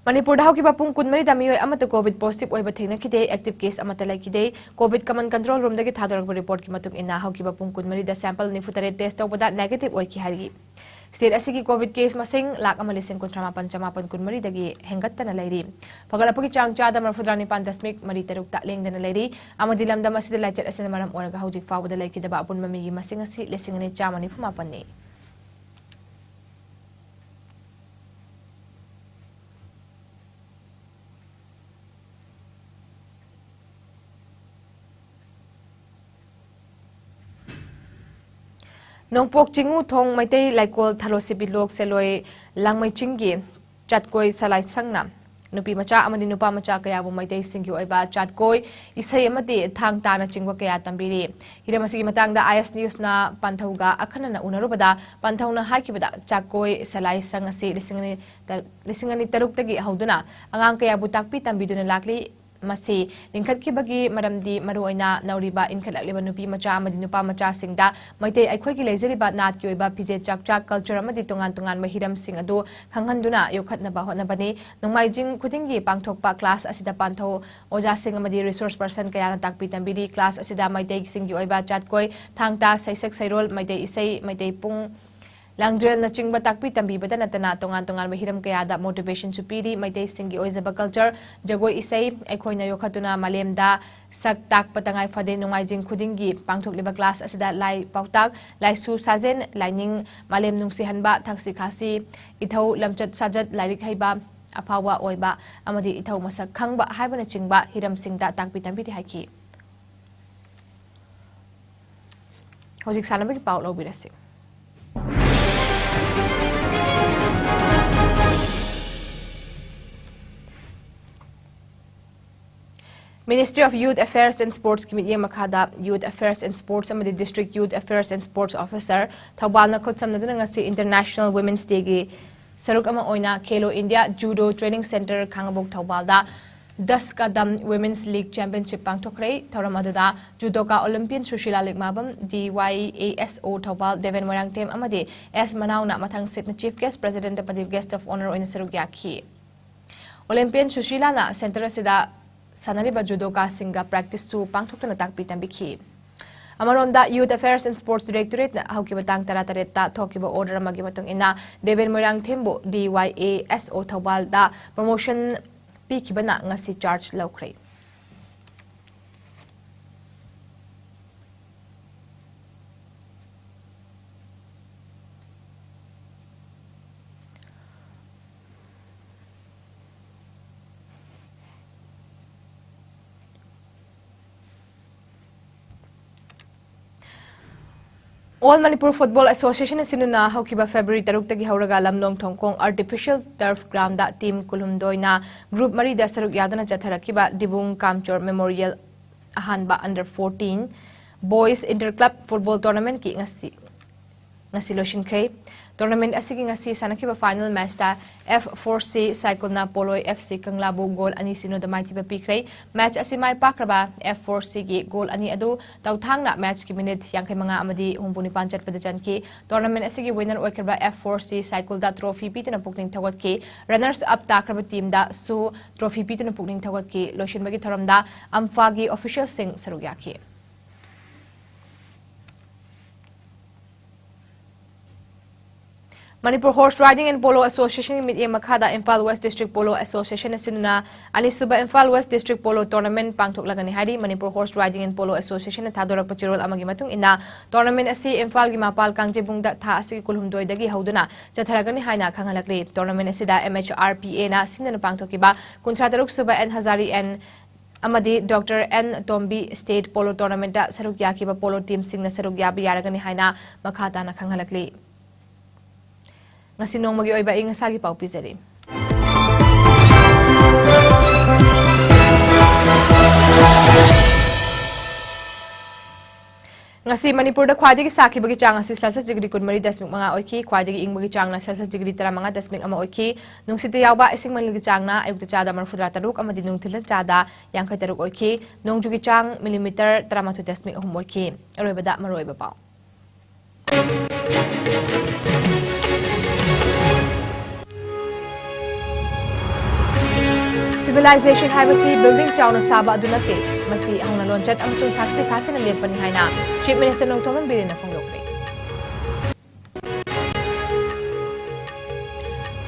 ꯃꯅꯤꯄꯨꯔꯗ ꯍꯧꯈꯤꯕ ꯄꯨꯡ ꯀꯨꯟꯃꯔꯤꯗ ꯃꯤꯑꯣꯏ ꯑꯃꯠꯇ ꯀꯣꯚꯤꯗ ꯄꯣꯖꯤꯇꯤꯚ ꯑꯣꯏꯕ ꯊꯦꯡꯅꯈꯤꯗꯦ, ꯑꯦꯛꯇꯤꯚ ꯀꯦꯁ ꯑꯃꯠꯇ ꯂꯩꯈꯤꯗꯦ꯫ ꯀꯣꯚꯤꯗ ꯀꯃꯟ ꯀꯟꯇ꯭ꯔꯣꯜ ꯔꯨꯝꯗꯒꯤ ꯊꯥꯗꯣꯔꯛꯄ ꯔꯤꯄꯣꯔꯠꯀꯤ ꯃꯇꯨꯡ ꯏꯟꯅ, ꯍꯧꯈꯤꯕ ꯄꯨꯡ ꯀꯨꯟꯃꯔꯤꯗ ꯁꯦꯝꯄꯜ ꯅꯤꯐꯨꯇꯔꯦꯠ ꯇꯦꯁ ꯇꯧꯕꯗ ꯅꯦꯒꯦꯇꯤꯚ ꯑꯣꯏꯈꯤ ꯍꯥꯏꯔꯤ꯫ ꯁ꯭ꯇꯦꯠ ꯑꯁꯤꯒꯤ ꯀꯣꯚꯤꯗ ꯀꯦꯁ ꯃꯁꯤꯡ ꯂꯥꯈ ꯑꯃ ꯂꯤꯁꯤꯡ ꯀꯨꯟꯊ꯭ꯔꯥ ꯃꯥꯄꯟ ꯆꯃꯥꯄꯟ ꯀꯨꯟꯃꯔꯤꯗꯒꯤ ꯍꯦꯟꯒꯠꯇꯅ ꯂꯩꯔꯤ꯫ ꯐꯒꯠꯂꯛꯄꯒꯤ ꯆꯥꯡ ꯆꯥꯗ ꯃꯔꯤꯐꯨꯇꯔꯥ ꯅꯤꯄꯥꯟ ꯗꯁꯃꯤꯛ ꯃꯔꯤ ꯇꯔꯨꯛꯇ ꯂꯦꯡꯗꯅ ꯂꯩꯔꯤ, ꯑꯃꯗꯤ ꯂꯝꯗꯝ ꯑꯁꯤꯗ ꯂꯥꯏꯆꯠ ꯑꯁꯤꯅ ꯃꯔꯝ ꯑꯣꯏꯔꯒ ꯍꯧꯖꯤꯛ ꯐꯥꯎꯕꯗ ꯂꯩꯈꯤꯗꯕ ꯑꯄꯨꯟꯕ ꯃꯤꯒꯤ ꯃꯁꯤꯡ ꯑꯁꯤ ꯂꯤꯁꯤꯡ ꯑꯅꯤ ꯆꯥꯝꯃ ꯅꯤꯐꯨ ꯃꯥꯄꯟꯅꯤ꯫ ꯅꯣꯡꯄꯣꯛ ꯆꯤꯡꯉꯨ ꯊꯣꯡ ꯃꯩꯇꯩ ꯂꯩꯀꯣꯜ ꯊꯂꯣꯁꯤꯕꯤ ꯂꯣꯛ ꯁꯦꯂꯣꯏ ꯂꯥꯡꯃꯩ ꯆꯤꯡꯒꯤ ꯆꯥꯠꯀꯣꯏ ꯁꯂꯥꯏ ꯁꯪꯅ ꯅꯨꯄꯤ ꯃꯆꯥ ꯑꯃꯗꯤ ꯅꯨꯄꯥ ꯃꯆꯥ ꯀꯌꯥꯕꯨ ꯃꯩꯇꯩꯁꯤꯡꯒꯤ ꯑꯣꯏꯕ ꯆꯥꯠꯀꯣꯏ, ꯏꯁꯩ ꯑꯃꯗꯤ ꯊꯥꯡ ꯇꯥꯅꯆꯤꯡꯕ ꯀꯌꯥ ꯇꯝꯕꯤꯔꯤ꯫ ꯍꯤꯔꯝ ꯑꯁꯤꯒꯤ ꯃꯇꯥꯡꯗ ꯑꯥꯏ ꯑꯦꯁ ꯅ꯭ꯌꯨꯁꯅ ꯄꯥꯟꯊꯧꯒ ꯑꯈꯟꯅꯅ ꯎꯅꯔꯨꯕꯗ, ꯄꯥꯟꯊꯧꯅ ꯍꯥꯏꯈꯤꯕꯗ, ꯆꯥꯠꯀꯣꯏ ꯁꯂꯥꯏ ꯁꯪ ꯑꯁꯤ ꯂꯤꯁꯤꯡ ꯑꯅꯤ, ꯂꯤꯁꯤꯡ ꯑꯅꯤ ꯇꯔꯨꯛꯇꯒꯤ ꯍꯧꯗꯨꯅ ꯑꯉꯥꯡ ꯀꯌꯥꯕꯨ ꯇꯥꯛꯄꯤ ꯇꯝꯕꯤꯗꯨꯅ ꯂꯥꯛꯂꯤ꯫ ꯃꯁꯤ ꯂꯤꯡꯈꯠꯈꯤꯕꯒꯤ ꯃꯔꯝꯗꯤ ꯃꯔꯨꯑꯣꯏꯅ ꯅꯧꯔꯤꯕ ꯏꯟꯈꯠꯂꯛꯂꯤꯕ ꯅꯨꯄꯤ ꯃꯆꯥ ꯑꯃꯗꯤ ꯅꯨꯄꯥ ꯃꯆꯥꯁꯤꯡꯗ ꯃꯩꯇꯩ ꯑꯩꯈꯣꯏꯒꯤ ꯂꯩꯖꯔꯤꯕ ꯅꯥꯠꯀꯤ ꯑꯣꯏꯕ ꯐꯤꯖꯦꯠ ꯆꯥꯛꯆꯥ, ꯀꯜꯆꯔ ꯑꯃꯗꯤ ꯇꯣꯉꯥꯟ ꯇꯣꯉꯥꯟꯕ ꯍꯤꯔꯝꯁꯤꯡ ꯑꯗꯨ ꯈꯪꯍꯟꯗꯨꯅ ꯌꯣꯛꯈꯠꯅꯕ ꯍꯣꯠꯅꯕꯅꯤ꯫ ꯅꯣꯡꯃꯥꯏꯖꯤꯡ ꯈꯨꯗꯤꯡꯒꯤ ꯄꯥꯡꯊꯣꯛꯄ ꯀ꯭ꯂꯥꯁ ꯑꯁꯤꯗ ꯄꯥꯟꯊꯧ ꯑꯣꯖꯥꯁꯤꯡ ꯑꯃꯗꯤ ꯔꯤꯁꯣꯔꯁ ꯄꯔꯁꯟ ꯀꯌꯥꯅ ꯇꯥꯛꯄꯤ ꯇꯝꯕꯤꯔꯤ꯫ ꯀ꯭ꯂꯥꯁ ꯑꯁꯤꯗ ꯃꯩꯇꯩꯁꯤꯡꯒꯤ ꯑꯣꯏꯕ ꯆꯥꯠꯀꯣꯏ, ꯊꯥꯡ ꯇꯥ, ꯁꯩꯁꯛ ꯁꯩꯔꯣꯜ, ꯃꯩꯇꯩ ꯏꯁꯩ, ꯃꯩꯇꯩ ꯄꯨꯡ, ꯂꯥꯡꯗ꯭ꯔꯦꯜꯅꯆꯤꯡꯕ ꯇꯥꯛꯄꯤ ꯇꯝꯕꯤꯕꯇ ꯅꯠꯇꯅ ꯇꯣꯉꯥꯟ ꯇꯣꯉꯥꯟꯕ ꯍꯤꯔꯝ ꯀꯌꯥꯗ ꯃꯣꯇꯤꯚꯦꯁꯟꯁꯨ ꯄꯤꯔꯤ꯫ ꯃꯩꯇꯩꯁꯤꯡꯒꯤ ꯑꯣꯏꯖꯕ ꯀꯜꯆꯔ, ꯖꯒꯣꯏ ꯏꯁꯩ ꯑꯩꯈꯣꯏꯅ ꯌꯣꯛꯈꯠꯇꯨꯅ ꯃꯥꯂꯦꯝꯗ ꯁꯛ ꯇꯥꯛꯄ ꯇꯉꯥꯏ ꯐꯗꯦ꯫ ꯅꯣꯡꯃꯥꯏꯖꯤꯡ ꯈꯨꯗꯤꯡꯒꯤ ꯄꯥꯡꯊꯣꯛꯂꯤꯕ ꯀ꯭ꯂꯥꯁ ꯑꯁꯤꯗ ꯂꯥꯏ ꯄꯥꯎꯇꯥꯛ, ꯂꯥꯏꯁꯨ ꯁꯥꯖꯦꯜ, ꯂꯥꯏꯅꯤꯡ, ꯃꯥꯂꯦꯝ ꯅꯨꯡꯁꯤꯍꯟꯕ, ꯊꯛꯁꯤ ꯈꯥꯁꯤ, ꯏꯊꯧ ꯂꯝꯆꯠ ꯁꯥꯖꯠ, ꯂꯥꯏꯔꯤꯛ ꯍꯩꯕ, ꯑꯐꯥꯎꯕ ꯑꯣꯏꯕ ꯑꯃꯗꯤ ꯏꯊꯧ ꯃꯁꯛ ꯈꯪꯕ ꯍꯥꯏꯕꯅꯆꯤꯡꯕ ꯍꯤꯔꯝꯁꯤꯡꯗ ꯇꯥꯛꯄꯤ ꯇꯝꯕꯤꯔꯤ ꯍꯥꯏꯈꯤ꯫ ꯍꯧꯖꯤꯛ ꯁꯥꯟꯅꯕꯒꯤ ꯄꯥꯎ ꯂꯧꯕꯤꯔꯁꯤ꯫ Ministry of Youth Affairs and Sports ꯀꯤ ꯃꯤꯠꯌꯦꯡ ꯃꯈꯥꯗ Youth Affairs and Sports ꯑꯃꯗꯤ District Youth Affairs and Sports Officer ꯊꯧꯕꯥꯜꯅ ꯈꯨꯠꯁꯝꯅꯗꯨꯅ ꯉꯁꯤ International Women's Day ꯒꯤ ꯁꯔꯨꯛ ꯑꯃ ꯑꯣꯏꯅ Khelo India Judo Training Centre ꯈꯥꯡꯉꯕꯣꯛ ꯊꯧꯕꯥꯜꯗ ꯗꯁ ꯀꯗꯝ Women's League Championship ꯄꯥꯡꯊꯣꯛꯈ꯭ꯔꯦ꯫ ꯊꯧꯔꯝ ꯑꯗꯨꯗ judoka Olympian Sushila ꯂꯤꯛꯃꯥꯕꯝ, D Y A S O Thoubal Deben Moirangthem ꯑꯃꯗꯤ S ꯃꯅꯥꯎꯅ ꯃꯊꯪ ꯁꯤꯠꯅ Chief Guest, President ꯑꯃꯗꯤ Guest of Honour ꯑꯣꯏꯅ ꯁꯔꯨꯛ ꯌꯥꯈꯤ꯫ Olympian ꯁꯨꯁꯤꯂꯥꯅ centre ꯑꯁꯤꯗ ꯁꯥꯟꯅꯔꯤꯕ judokaꯁꯤꯡꯒ practiceꯁꯨ ꯄꯥꯡꯊꯣꯛꯇꯨꯅ ꯇꯥꯛꯄꯤ ꯇꯝꯕꯤꯈꯤ꯫ ꯑꯃꯔꯣꯝꯗ Youth Affairs and Sports Directorateꯅ ꯍꯧꯈꯤꯕ ꯇꯥꯡ ꯇꯔꯥꯇꯔꯦꯠꯇ ꯊꯣꯛꯈꯤꯕ order ꯑꯃꯒꯤ ꯃꯇꯨꯡ ꯏꯟꯅ Deben ꯃꯣꯏꯔꯥꯡꯊꯦꯝꯕꯨ D Y A S O ꯊꯧꯕꯥꯜꯗ promotion ꯄꯤꯈꯤꯕꯅ ꯉꯁꯤ charge ꯂꯧꯈ꯭ꯔꯦ꯫ All Manipur Football Association ꯑꯁꯤꯅ ꯍꯧꯈꯤꯕ February ꯇꯔꯨꯛꯇꯒꯤ ꯍꯧꯔꯒ ꯂꯝꯂꯣꯡ ꯊꯣꯡꯈꯣꯡ artificial turf groundꯗ team ꯀꯨꯟꯍꯨꯝꯗꯣꯏꯅ group ꯃꯔꯤꯗ ꯁꯔꯨꯛ ꯌꯥꯗꯨꯅ ꯆꯠꯊꯔꯛꯈꯤꯕ ꯗꯤꯕꯨꯡ ꯀꯥꯝꯆꯣꯔ Memorial ꯑꯍꯥꯟꯕ under fourteen Boys Inter Club Football Tournamentꯀꯤ ꯉꯁꯤ ꯉꯁꯤ ꯂꯣꯏꯁꯤꯟꯈ꯭ꯔꯦ꯫ Tournament ꯑꯁꯤꯒꯤ ꯉꯁꯤ ꯁꯥꯟꯅꯈꯤꯕ final matchꯇ F four C ꯁꯥꯏꯀꯨꯜꯅ ꯄꯣꯂꯣꯏ F C ꯀꯪꯂꯥꯕꯨ goal ꯑꯅꯤ ꯁꯤꯅꯣꯗ ꯃꯥꯏꯊꯤꯕ ꯄꯤꯈ꯭ꯔꯦ꯫ Match ꯑꯁꯤ ꯃꯥꯏ ꯄꯥꯛꯈ꯭ꯔꯕ F four Cꯒꯤ goal ꯑꯅꯤ ꯑꯗꯨ ꯇꯧꯊꯥꯡꯅ matchꯀꯤ minute ꯌꯥꯡꯈꯩ ꯃꯉꯥ ꯑꯃꯗꯤ ꯍꯨꯝꯐꯨ ꯅꯤꯄꯥꯟ ꯆꯠꯄꯗ ꯆꯟꯈꯤ꯫ Tournament ꯑꯁꯤꯒꯤ winner ꯑꯣꯏꯈ꯭ꯔꯕ F four C ꯁꯥꯏꯀꯨꯜꯗ trophy ꯄꯤꯗꯨꯅ ꯄꯨꯛꯅꯤꯡ ꯊꯧꯒꯠꯈꯤ꯫ Runners up ꯇꯥꯈ꯭ꯔꯕ teamꯗꯁꯨ trophy ꯄꯤꯗꯨꯅ ꯄꯨꯛꯅꯤꯡ ꯊꯧꯒꯠꯈꯤ꯫ ꯂꯣꯏꯁꯤꯟꯕꯒꯤ ꯊꯧꯔꯝꯗ ꯑꯝꯐꯥꯒꯤ officialꯁꯤꯡ ꯁꯔꯨꯛ ꯌꯥꯈꯤ꯫ Manipur Horse Riding and Polo Associationꯒꯤ ꯃꯤꯠꯌꯦꯡ ꯃꯈꯥꯗ Imphal West District Polo Association ꯑꯁꯤꯅ ꯑꯅꯤꯁꯨꯕ Imphal West District Polo Tournament ꯄꯥꯡꯊꯣꯛꯂꯒꯅꯤ ꯍꯥꯏꯔꯤ꯫ Manipur Horse Riding and Polo Associationꯅ ꯊꯥꯗꯣꯔꯛꯄ ꯆꯦꯔꯣꯜ ꯑꯃꯒꯤ ꯃꯇꯨꯡ ꯏꯟꯅ, tournament ꯑꯁꯤ ꯏꯝꯐꯥꯜꯒꯤ ꯃꯄꯥꯜ ꯀꯥꯡꯖꯩꯕꯨꯡꯗ ꯊꯥ ꯑꯁꯤꯒꯤ ꯀꯨꯟꯍꯨꯝꯗꯣꯏꯗꯒꯤ ꯍꯧꯗꯨꯅ ꯆꯠꯊꯔꯒꯅꯤ ꯍꯥꯏꯅ ꯈꯪꯍꯜꯂꯛꯂꯤ꯫ Tournament ꯑꯁꯤꯗ M H R P Aꯅ ꯁꯤꯟꯗꯨꯅ ꯄꯥꯡꯊꯣꯛꯈꯤꯕ ꯀꯨꯟꯊ꯭ꯔꯥ ꯇꯔꯨꯛ ꯁꯨꯕ N Hazari and ꯑꯃꯗꯤ Doctor N Tombi State Polo Tournamentꯇ ꯁꯔꯨꯛ ꯌꯥꯈꯤꯕ polo teamꯁꯤꯡꯅ ꯁꯔꯨꯛ ꯌꯥꯕ ꯌꯥꯔꯒꯅꯤ ꯍꯥꯏꯅ ꯃꯈꯥ ꯇꯥꯅ ꯈꯪꯍꯜꯂꯛꯂꯤ꯫ ꯉꯁꯤ ꯅꯣꯡꯃꯒꯤ ꯑꯣꯏꯕ ꯑꯏꯪ ꯑꯁꯥꯒꯤ ꯄꯥꯎ ꯄꯤꯖꯔꯤ꯫ ꯉꯁꯤ ꯃꯅꯤꯄꯨꯔꯗ ꯈ꯭ꯋꯥꯏꯗꯒꯤ ꯁꯥꯈꯤꯕꯒꯤ ꯆꯥꯡ ꯑꯁꯤ ꯁꯦꯜꯁꯤꯌꯁ ꯗꯤꯒ꯭ꯔꯤ ꯀꯨꯟꯃꯔꯤ ꯗꯁꯃꯤꯛ ꯃꯉꯥ ꯑꯣꯏꯈꯤ꯫ ꯈ꯭ꯋꯥꯏꯗꯒꯤ ꯏꯪꯕꯒꯤ ꯆꯥꯡꯅ ꯁꯦꯜꯁꯤꯌꯁ ꯗꯤꯒ꯭ꯔꯤ ꯇꯔꯥꯃꯉꯥ ꯗꯁꯃꯤꯛ ꯑꯃ ꯑꯣꯏꯈꯤ꯫ ꯅꯨꯡꯁꯤꯠꯇ ꯌꯥꯎꯕ ꯏꯁꯤꯡ ꯃꯅꯤꯜꯒꯤ ꯆꯥꯡꯅ ꯑꯌꯨꯛꯇ ꯆꯥꯗ ꯃꯔꯤꯐꯨꯇꯔꯥ ꯇꯔꯨꯛ ꯑꯃꯗꯤ ꯅꯨꯡꯊꯤꯜꯗ ꯆꯥꯗ ꯌꯥꯡꯈꯩ ꯇꯔꯨꯛ ꯑꯣꯏꯈꯤ꯫ ꯅꯣꯡꯖꯨꯒꯤ ꯆꯥꯡ ꯃꯤꯂꯤꯃꯤꯇꯔ ꯇꯔꯥꯃꯥꯊꯣꯏ ꯗꯁꯃꯤꯛ ꯑꯍꯨꯝ ꯑꯣꯏꯈꯤ꯫ ꯑꯔꯣꯏꯕꯗ ꯃꯔꯨꯑꯣꯏꯕ ꯄꯥꯎ꯫ Civilization ꯍꯥꯏꯕꯁꯤ building ꯆꯥꯎꯅ ꯁꯥꯕ ꯑꯗꯨ ꯅꯠꯇꯦ, ꯃꯁꯤ ꯍꯧꯅ ꯂꯣꯟꯆꯠ ꯑꯃꯁꯨꯡ ꯊꯛꯁꯤ ꯈꯥꯁꯤꯅ ꯂꯦꯞꯄꯅꯤ ꯍꯥꯏꯅ Chief Minister ꯅꯣꯡꯊꯣꯝꯕꯝ ꯕꯤꯔꯦꯟꯅ ꯐꯣꯡꯗꯣꯛꯈ꯭ꯔꯦ꯫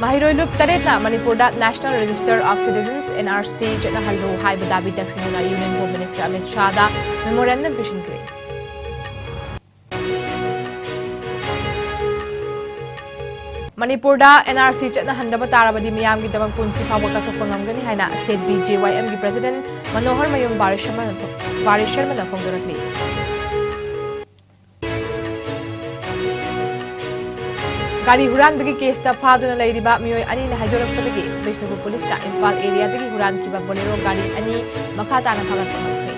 ꯃꯍꯩꯔꯣꯏ ꯂꯨꯞ ꯇꯔꯦꯠꯅ ꯃꯅꯤꯄꯨꯔꯗ National Register of Citizens, N R C, ꯆꯠꯅꯍꯜꯂꯨ ꯍꯥꯏꯕ ꯗꯥꯕꯤ ꯇꯛꯁꯤꯟꯗꯨꯅ Union Home Minister ꯑꯃꯤꯠ ꯁꯥꯍꯗ memorandum ꯄꯤꯁꯤꯟꯈ꯭ꯔꯦ꯫ ꯃꯅꯤꯄꯨꯔꯗ N R C ꯆꯠꯅꯍꯟꯗꯕ ꯇꯥꯔꯕꯗꯤ ꯃꯤꯌꯥꯝꯒꯤꯗꯃꯛ ꯄꯨꯟꯁꯤ ꯐꯥꯎꯕ ꯀꯠꯊꯣꯛꯄ ꯉꯝꯒꯅꯤ ꯍꯥꯏꯅ State B J Y M ꯒꯤ President ꯃꯅꯣꯍꯔ ꯃꯌꯨꯝ ꯕꯥꯔꯤꯁꯔꯃꯅ ꯐꯣꯡꯗꯣꯔꯛꯂꯤ꯫ ꯒꯥꯔꯤ ꯍꯨꯔꯥꯟꯕꯒꯤ ꯀꯦꯁꯇ ꯐꯥꯗꯨꯅ ꯂꯩꯔꯤꯕ ꯃꯤꯑꯣꯏ ꯑꯅꯤꯅ ꯍꯥꯏꯗꯣꯔꯛꯄꯗꯒꯤ ꯕꯤꯁꯅꯨꯄꯨꯔ ꯄꯨꯂꯤꯁꯅ ꯏꯝꯐꯥꯜ ꯑꯦꯔꯤꯌꯥꯗꯒꯤ ꯍꯨꯔꯥꯟꯈꯤꯕ ꯕꯣꯂꯦꯔꯣ ꯒꯥꯔꯤ ꯑꯅꯤ ꯃꯈꯥ ꯇꯥꯅ ꯐꯥꯒꯠꯄ ꯉꯝꯈ꯭ꯔꯦ꯫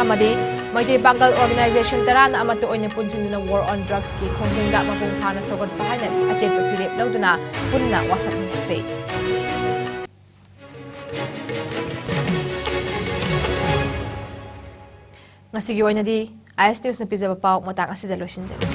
ꯑꯃꯗꯤ ꯃꯩꯇꯩ ꯄꯥꯡꯒꯜ organization ꯇꯔꯥꯅ ꯑꯃꯠꯇ ꯑꯣꯏꯅ ꯄꯨꯟꯁꯤꯟꯗꯨꯅ War on Drugsꯀꯤ ꯈꯣꯡꯖꯪꯗ ꯃꯄꯨꯡ ꯐꯥꯅ ꯁꯧꯒꯠꯄ ꯍꯥꯏꯅ ꯑꯆꯦꯠꯄ ꯐꯤꯔꯦꯞ ꯂꯧꯗꯨꯅ ꯄꯨꯟꯅ ꯋꯥꯁꯛꯃꯤꯟꯅꯈ꯭ꯔꯦ꯫ ꯉꯁꯤꯒꯤ ꯑꯣꯏꯅꯗꯤ I S Newsꯅ ꯄꯤꯖꯕ ꯄꯥꯎ ꯃꯇꯥꯡ ꯑꯁꯤꯗ ꯂꯣꯏꯁꯤꯟꯖꯔꯦ꯫